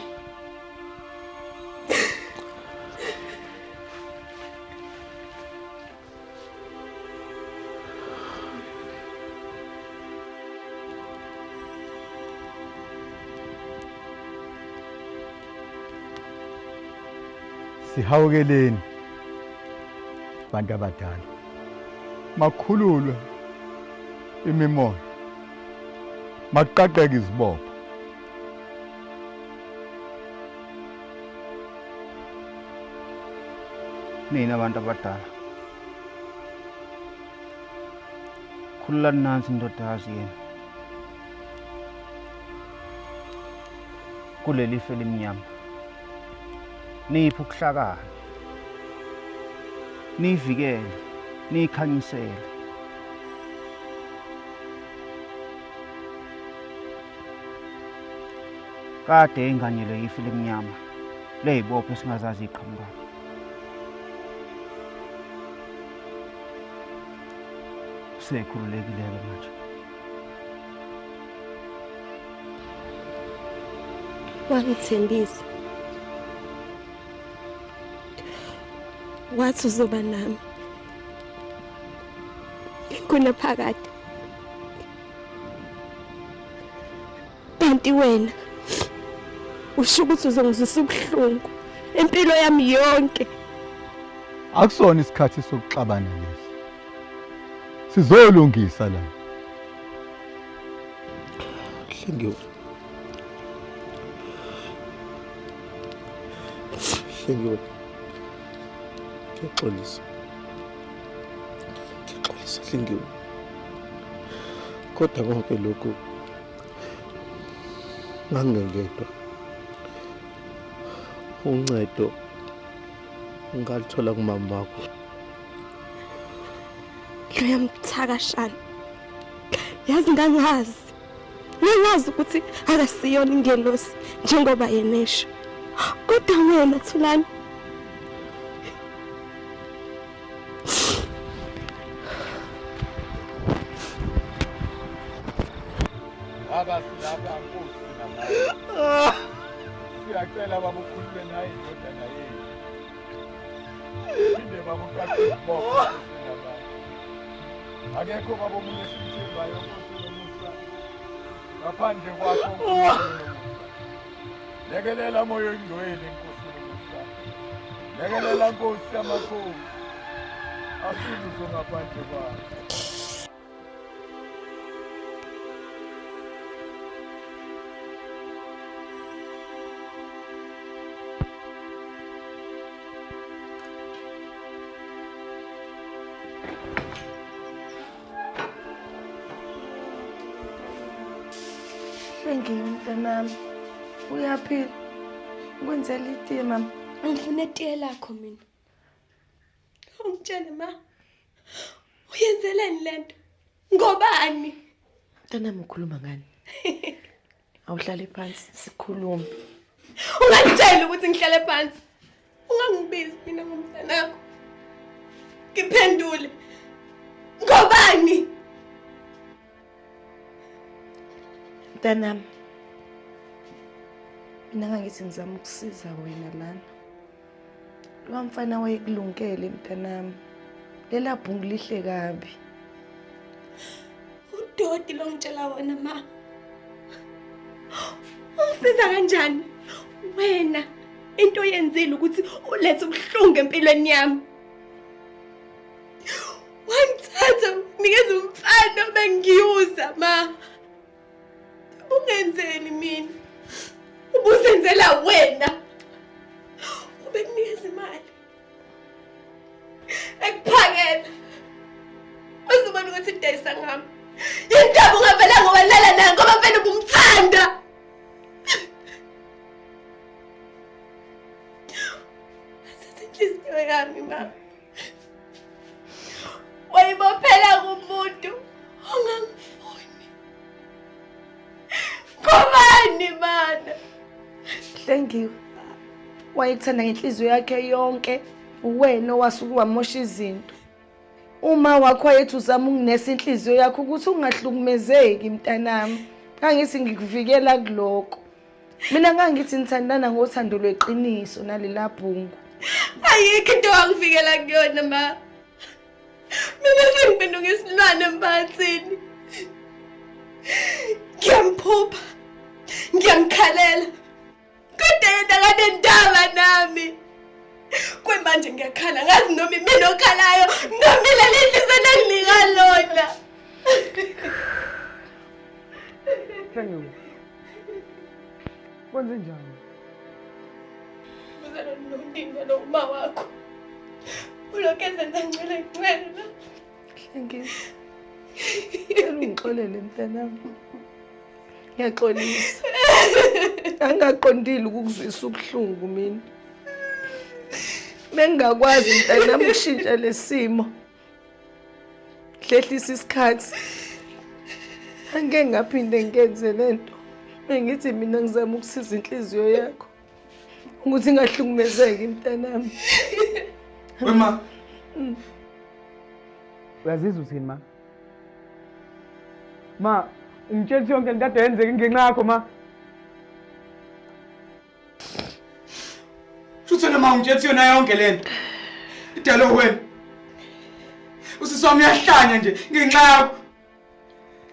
Sihawukeleni bantu abadala, makhululwe imimoya, makuqaqeke izibopho. Nina abantu abadala, khululani nansi indodakazi yenu kuleli ife elimnyama, niyiphe ukuhlakani, niyivikele, niyikhanyisele. Kade inganyelwe ifu elimnyama leyibopho esingazazi iqhamukaphi. Sekhululekile-ke manje. Wangithembisa. Wathi uzoba nami. Kunaphakade. Kanti wena usho ukuthi uzongizwisa ubuhlungu impilo yami yonke. Akusona isikhathi sokuxabana lesi. Sizolungisa la. Hlengiwe. Hlengiwe. Ngiyaxolisa. Ngiyaxolisa Hlengiwe. Kodwa konke lokhu ngangingedwa. Uncedo ngaluthola kumama wakho. Loya mthakashana. Yazi ngangazi. Ngangazi ukuthi akasiyona ingelosi njengoba yena esho. Kodwa wena Thulani Baba silapha Nkosi namandla. Siyacela baba ukhulume naye indodana yethu. Phinde baba uqaqe izibopho Nkosi namandla. Akekho baba omunye esimthembayo Nkosi nomusa. Ngaphandle kwakho Nkosi nomusa. Lekelela moya oyingcwele Nkosi nomusa. Lekelela Nkosi yamakhosi. Asilutho ngaphandle kwakho. Hlengiwe mntanami, uyaphila? Ukwenzela itiye mama. Angifune itiye lakho mina. Ungitshele ma. Uyenzeleni lento? Ngobani? Mntanami ukhuluma ngani? Awuhlale phansi sikhulume. Ungangitsheli ukuthi ngihlale phansi. Ungangibizi mina ngomntanakho. Ngiphendule. Ngobani? Mntanami. Mina ngangithi ngizama ukusiza wena lana. Lowa mfana wayekulungele mntanami. Lela bhungu lihle kabi. Udoti lo ngitshela wona ma. Ungisiza kanjani? Wena into oyenzile ukuthi ulethe ubuhlungu empilweni yami. Wangithatha nikeza umfana obengiyuza ma. Ungenzeni mina? Ubusenzela wena. Ubekunikeza imali. Ekuphakela. ubona ukuthi idayisa ngami? Yindaba ungavelanga walala naye ngoba vele ubumthanda. Thatha inhliziyo yami mama. Wayibophela kumuntu ongangifuni. Ngobani mana? Hlengiwe. Wayekuthanda ngenhliziyo yakhe yonke. Uwena owasuke wamosha izinto. Uma wakho wayethi uzama ukunesa inhliziyo yakho ukuthi ungahlukumezeki mntanami. Ngangithi ngikuvikela kuloko. Mina ngangithi nithandana ngothando lweqiniso nalela bhungu. Ayikho into wangivikela kuyona ma. Mina sengiphenduka isilwane emphakathini. Ngiyamphupha. Ngiyamkhalela. Kodwa yena akanendaba nami. Kwemanje ngiyakhala ngazi noma imina okhalayo noma ileli dliso lenginika lona. Hlengiwe. Kwenze njani? Buza lo lo uma wakho. Ulokhu ezenza ngcwele ngcwele. Hlengiwe. Cela ungixolele mntanami. Ngiyaxolisa. Angaqondile ukukuzwisa ubuhlungu mina. Bengingakwazi mntanami ukushintsha lesimo. Hlehlisa isikhathi. Angeke ngaphinde ngenze lento. Bengithi mina ngizama ukusiza inhliziyo yakho. Ukuthi ingahlukumezeki mntanami. Wema. Uyazizwa uthini ma? Ma, ungitshela ukuthi yonke lento yenzeka ngenxa yakho ma. Futhi wena ma ungitshela ukuthi yona yonke lento. Idalwe wena. Usisi wami uyahlanya nje ngenxa yakho.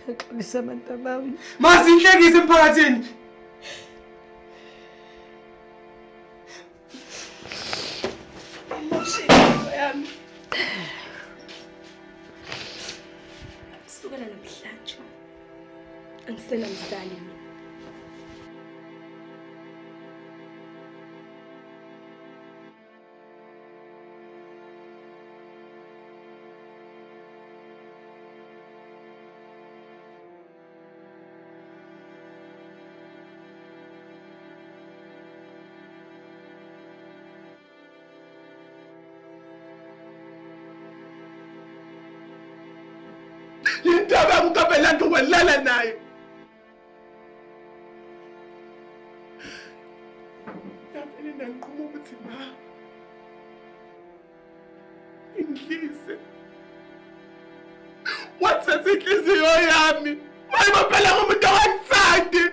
Ngiyaxolisa bantabami. Ma sinhlekise emphakathini. Yami. Kusukela namhlanje angisenamzali mina. Indaba yakukapelanga walala naye. Ngavele ndanquma ukuthi ma ingidlise. Wathatha inhliziyo yami wayibophela ngomuntu ongangithandi.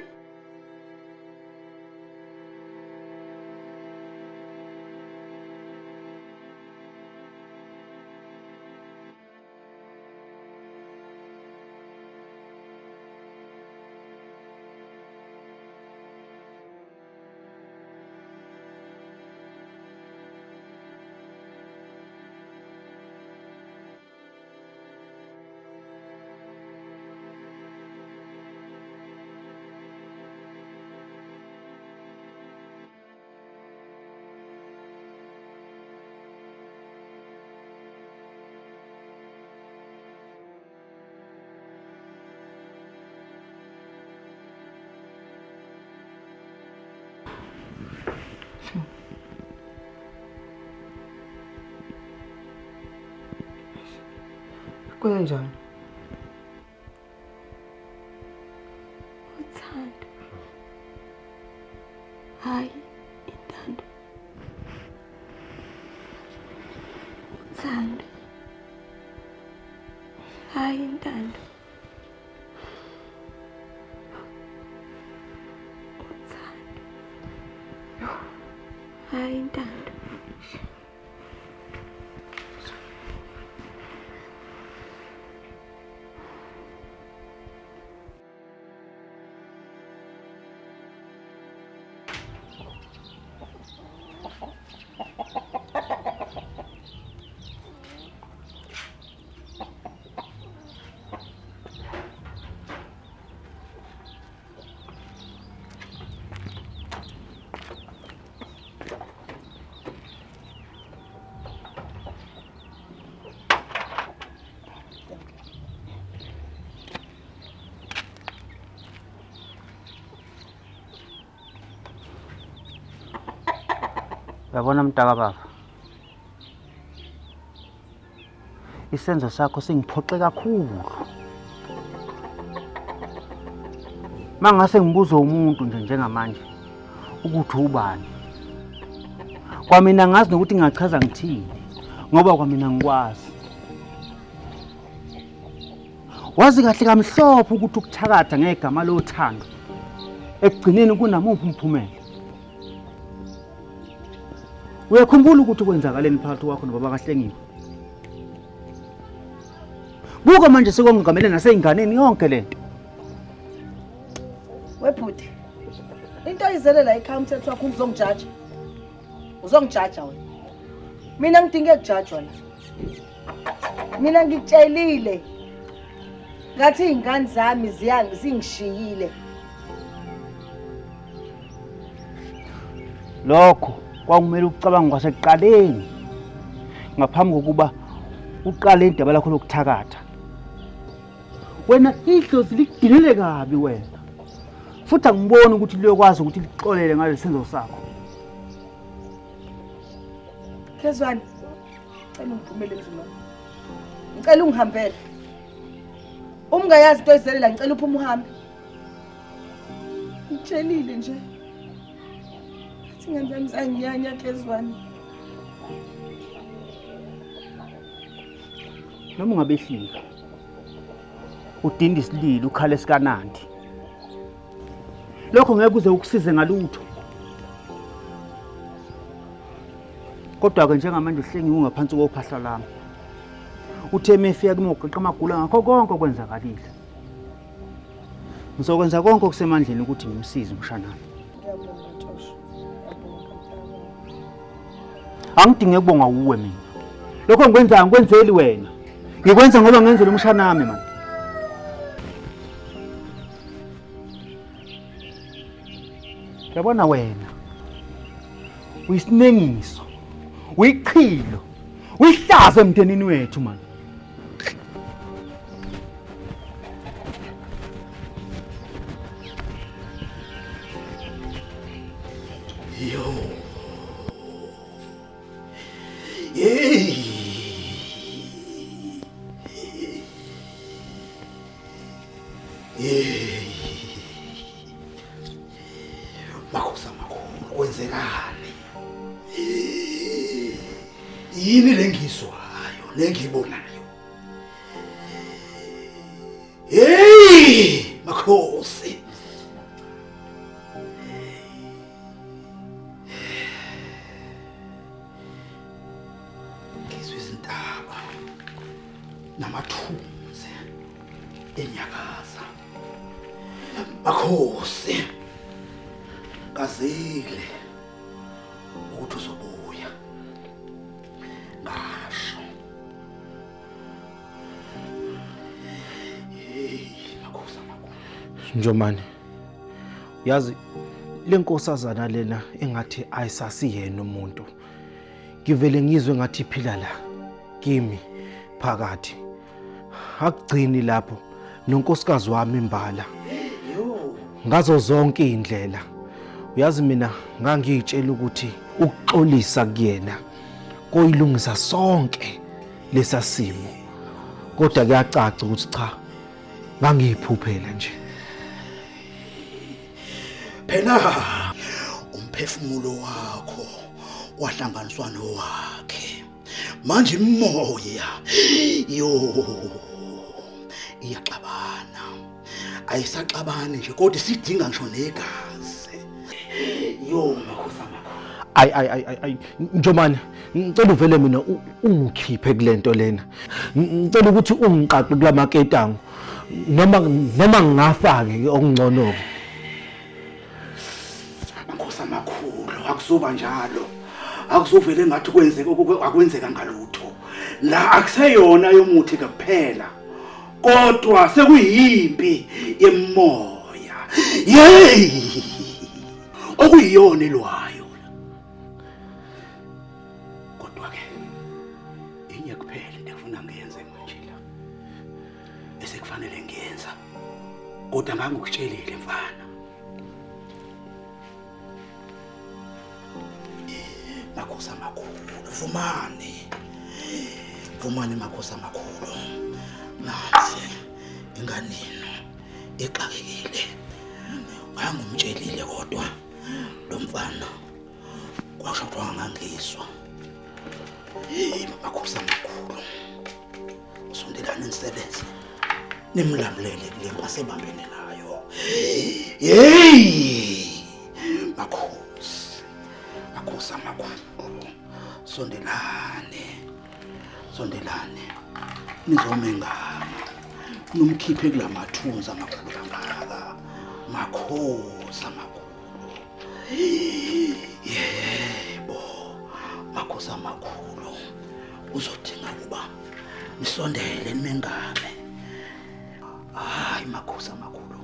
Kwenzenjani? Uthando. Hayi, intando. Uthando. Hayi, intando. Uthando. Hayi, intando. Uyabona mntaka baba, isenzo sakho singiphoxe kakhulu. Mangase ngibuze umuntu nje njengamanje ukuthi ubani, kwamina ngazi nokuthi ngingachaza ngithini ngoba kwamina ngikwazi. Wazi kahle kamhlophe ukuthi ukuthakatha ngegama lothando ekugcineni kunamuphi umphumela. Uyakhumbula ukuthi kwenzakaleni phakathi kwakho nobaba kaHlengiwe? Buka manje sekongamele naseyinganeni yonke lento. Webhuti. Into oyizele la ekhaya umthetho wakho uzongijaja. Uzongijaja wena. Mina ngidinge kujajwa la. Mina ngikutshelile. Ngathi izingane zami ziyangishiyile. Lokho kwakumele ucabange kwasekuqaleni ngaphambi kokuba uqale indaba lakho lokuthakatha. Wena idlozi likudinile kabi wena. Futhi angiboni ukuthi liyokwazi ukuthi lixolele ngalesi senzo sakho. Khezwane, cela ungiphumele emzini wami. Ngicela ungihambele. Uma ungayazi into oyizele la ngicela uphume uhambe. Ngitshelile nje. Athi ingane zami zanginyanya Khezwane. Noma ungabehlika. Udinda isililo ukhale sikanandi. Lokho ngeke kuze ukusize ngalutho. Kodwa-ke njengamanje uhlengiwe ungaphansi kophahla lami. Uthe mefika kimi ugeqa amagula ngakho konke okwenzakalile. Ngizokwenza konke okusemandleni ukuthi ngimsize umshanami. Ngiyabonga Joshua. Ngiyabonga mntaka. Angidinge kubonga wuwe mina. Lokho ngikwenzayo ngikwenzeli wena. Ngikwenza ngoba ngenzela umshanami manje. Yabona wena uyisinengiso, uyichilo, uyihlazo emndenini wethu mani. Yo. Hey. Hey. Makhosi amakhulu kwenzekani? Yini lengizwayo nengibonayo? Hey, makhosi. Ngizwe izintaba namathunzi enyakaza. Makhosi. Kazile ukuthi uzobuya. Ngasho. Hey, makhosi amakhulu. Njomane. Yazi lenkosazana lena engathi ayisasiyena umuntu. Ngivele ngizwe ngathi iphila la kimi phakathi. Akugcini lapho nonkosikazi wami imbala. Ngazo zonke izindlela. Uyazi mina ngangiyitshela ukuthi ukuxolisa kuyena koyilungisa sonke lesa simo. Kodwa kuyacaca ukuthi cha ngangiyiphuphela nje. Phela umphefumulo wakho wahlanganiswa nowakhe. Manje imimoya yo iyaxabana. Ayisaxabani nje kodwa isidinga ngisho negazi. Yo makhosi amakhulu. Ay ay ay ay Njomane ngicela uvele mina ungikhiphe kulento lena. Ngicela ukuthi ungiqaqe kulamaketango. Noma noma ngingafa-ke okungcono-ke. Makhosi amakhulu akuzuba njalo. Akuzuvele ngathi kwenzeka akwenzeka ngalutho. La akuseyona yomuthi kuphela. Kodwa sekuyimpi yemoya. Yey! Okuyiyona elwayo. Kodwa ke inye kuphela into ekufuna ngiyenze manje la. Esekufanele ngiyenza. Kodwa ngangikutshelile mfana. Vumani. Vumani makhosi amakhulu. Nansi ingane yenu ixakekile. Wangumtshelile kodwa lo mfana kwasho kuthiwa ngangizwa. Hey makhosi amakhulu. Sondelani nisebenze. Nimlamulele kule nto asebambene nayo. Hey! Makhosi. Makhosi amakhulu. Sondelani. Sondelani. Nizomengama. Nomkhiphe kulamathunzi amakhulu kangaka. Makhosi amakhulu. Yebo. Makhosi amakhulu. Uzodinga kuba nisondele nimengame. Hayi makhosi amakhulu.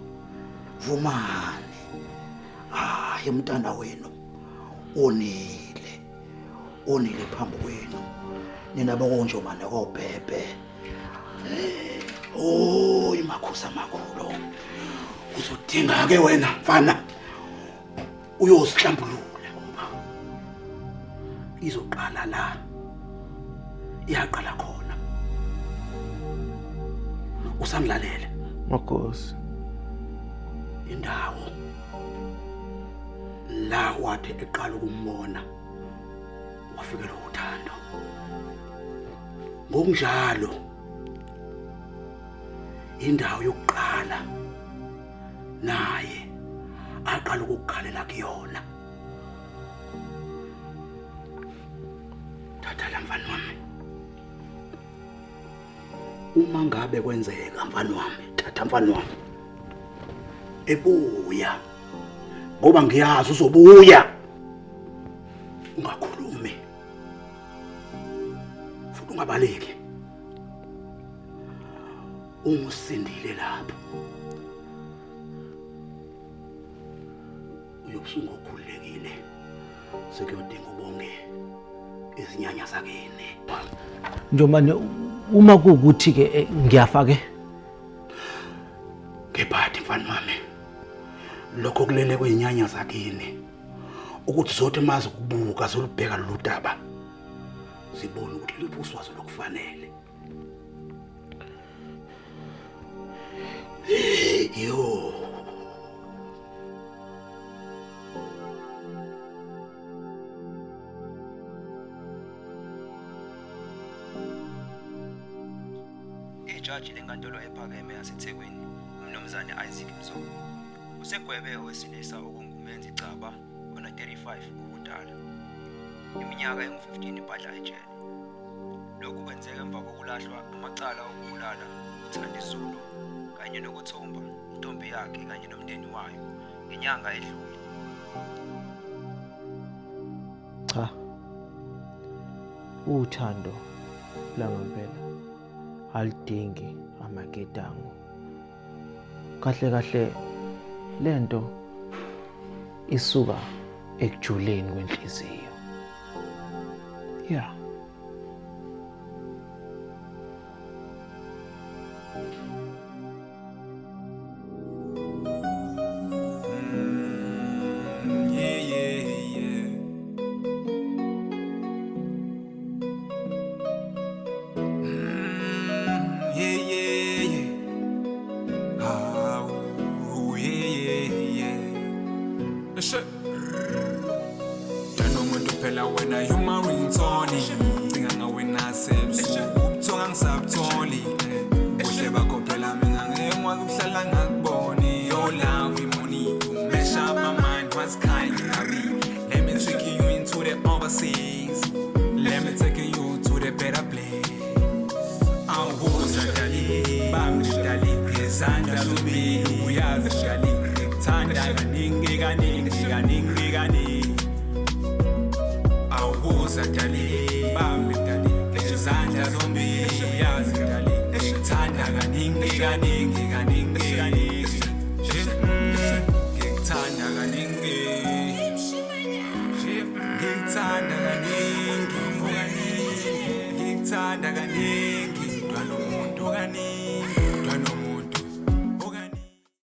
Vumani. Hayi umntana wenu onile. Onile phambi kwenu. Nina bokonjomane kobhebhe. Oy makhosi amakhulu. Uzodinga ke wena mfana. Uyozihlambulula ngoba izoqala la. Iyaqala khona. Usangilalele. Makhosi. Indawo la wathi eqala ukumbona wafikelwa uthando. Ngokunjalo indawo yokuqala naye aqala ukukhalela kuyona. Thatha la mfana wami. Uma ngabe kwenzeka mfana wami, thatha mfana wami. Ebuya. Ngoba ngiyazi uzobuya. Ungakhulumi. Futhi ungabaleki. Ungusindile lapho. Uyobusungokhululekile. Sekuyodinga ubonge izinyanya zakini. Njomane uma kuwukuthi ke ngiyafa ke. Ngebhadi mfana wami. Lokho kulele kwezinyanya zakini. Ukuthi zothi mazi kubuka zolubheka lolu daba. Sibone ukuthi liphi uswazi lokufanele. Yo. Ijaji lenkantolo ephakeme yaseThekwini, uMnumzane Isaac Mzobe, usegwebe owesilisa okunguMenzi Gcaba ona-35 ubudala, iminyaka engu-15 ibhadla ejele. Lokhu kwenzeka emva kokulahlwa amacala okubulala uThandi Zulu kanye nokuthumba intombi yakhe kanye nomndeni wayo ngenyanga edlule. Cha. Uthando langempela alidingi amaketango. Kahle kahle lento isuka ekujuleni kwenhliziyo. Yeah. Ngikuthanda kaningi.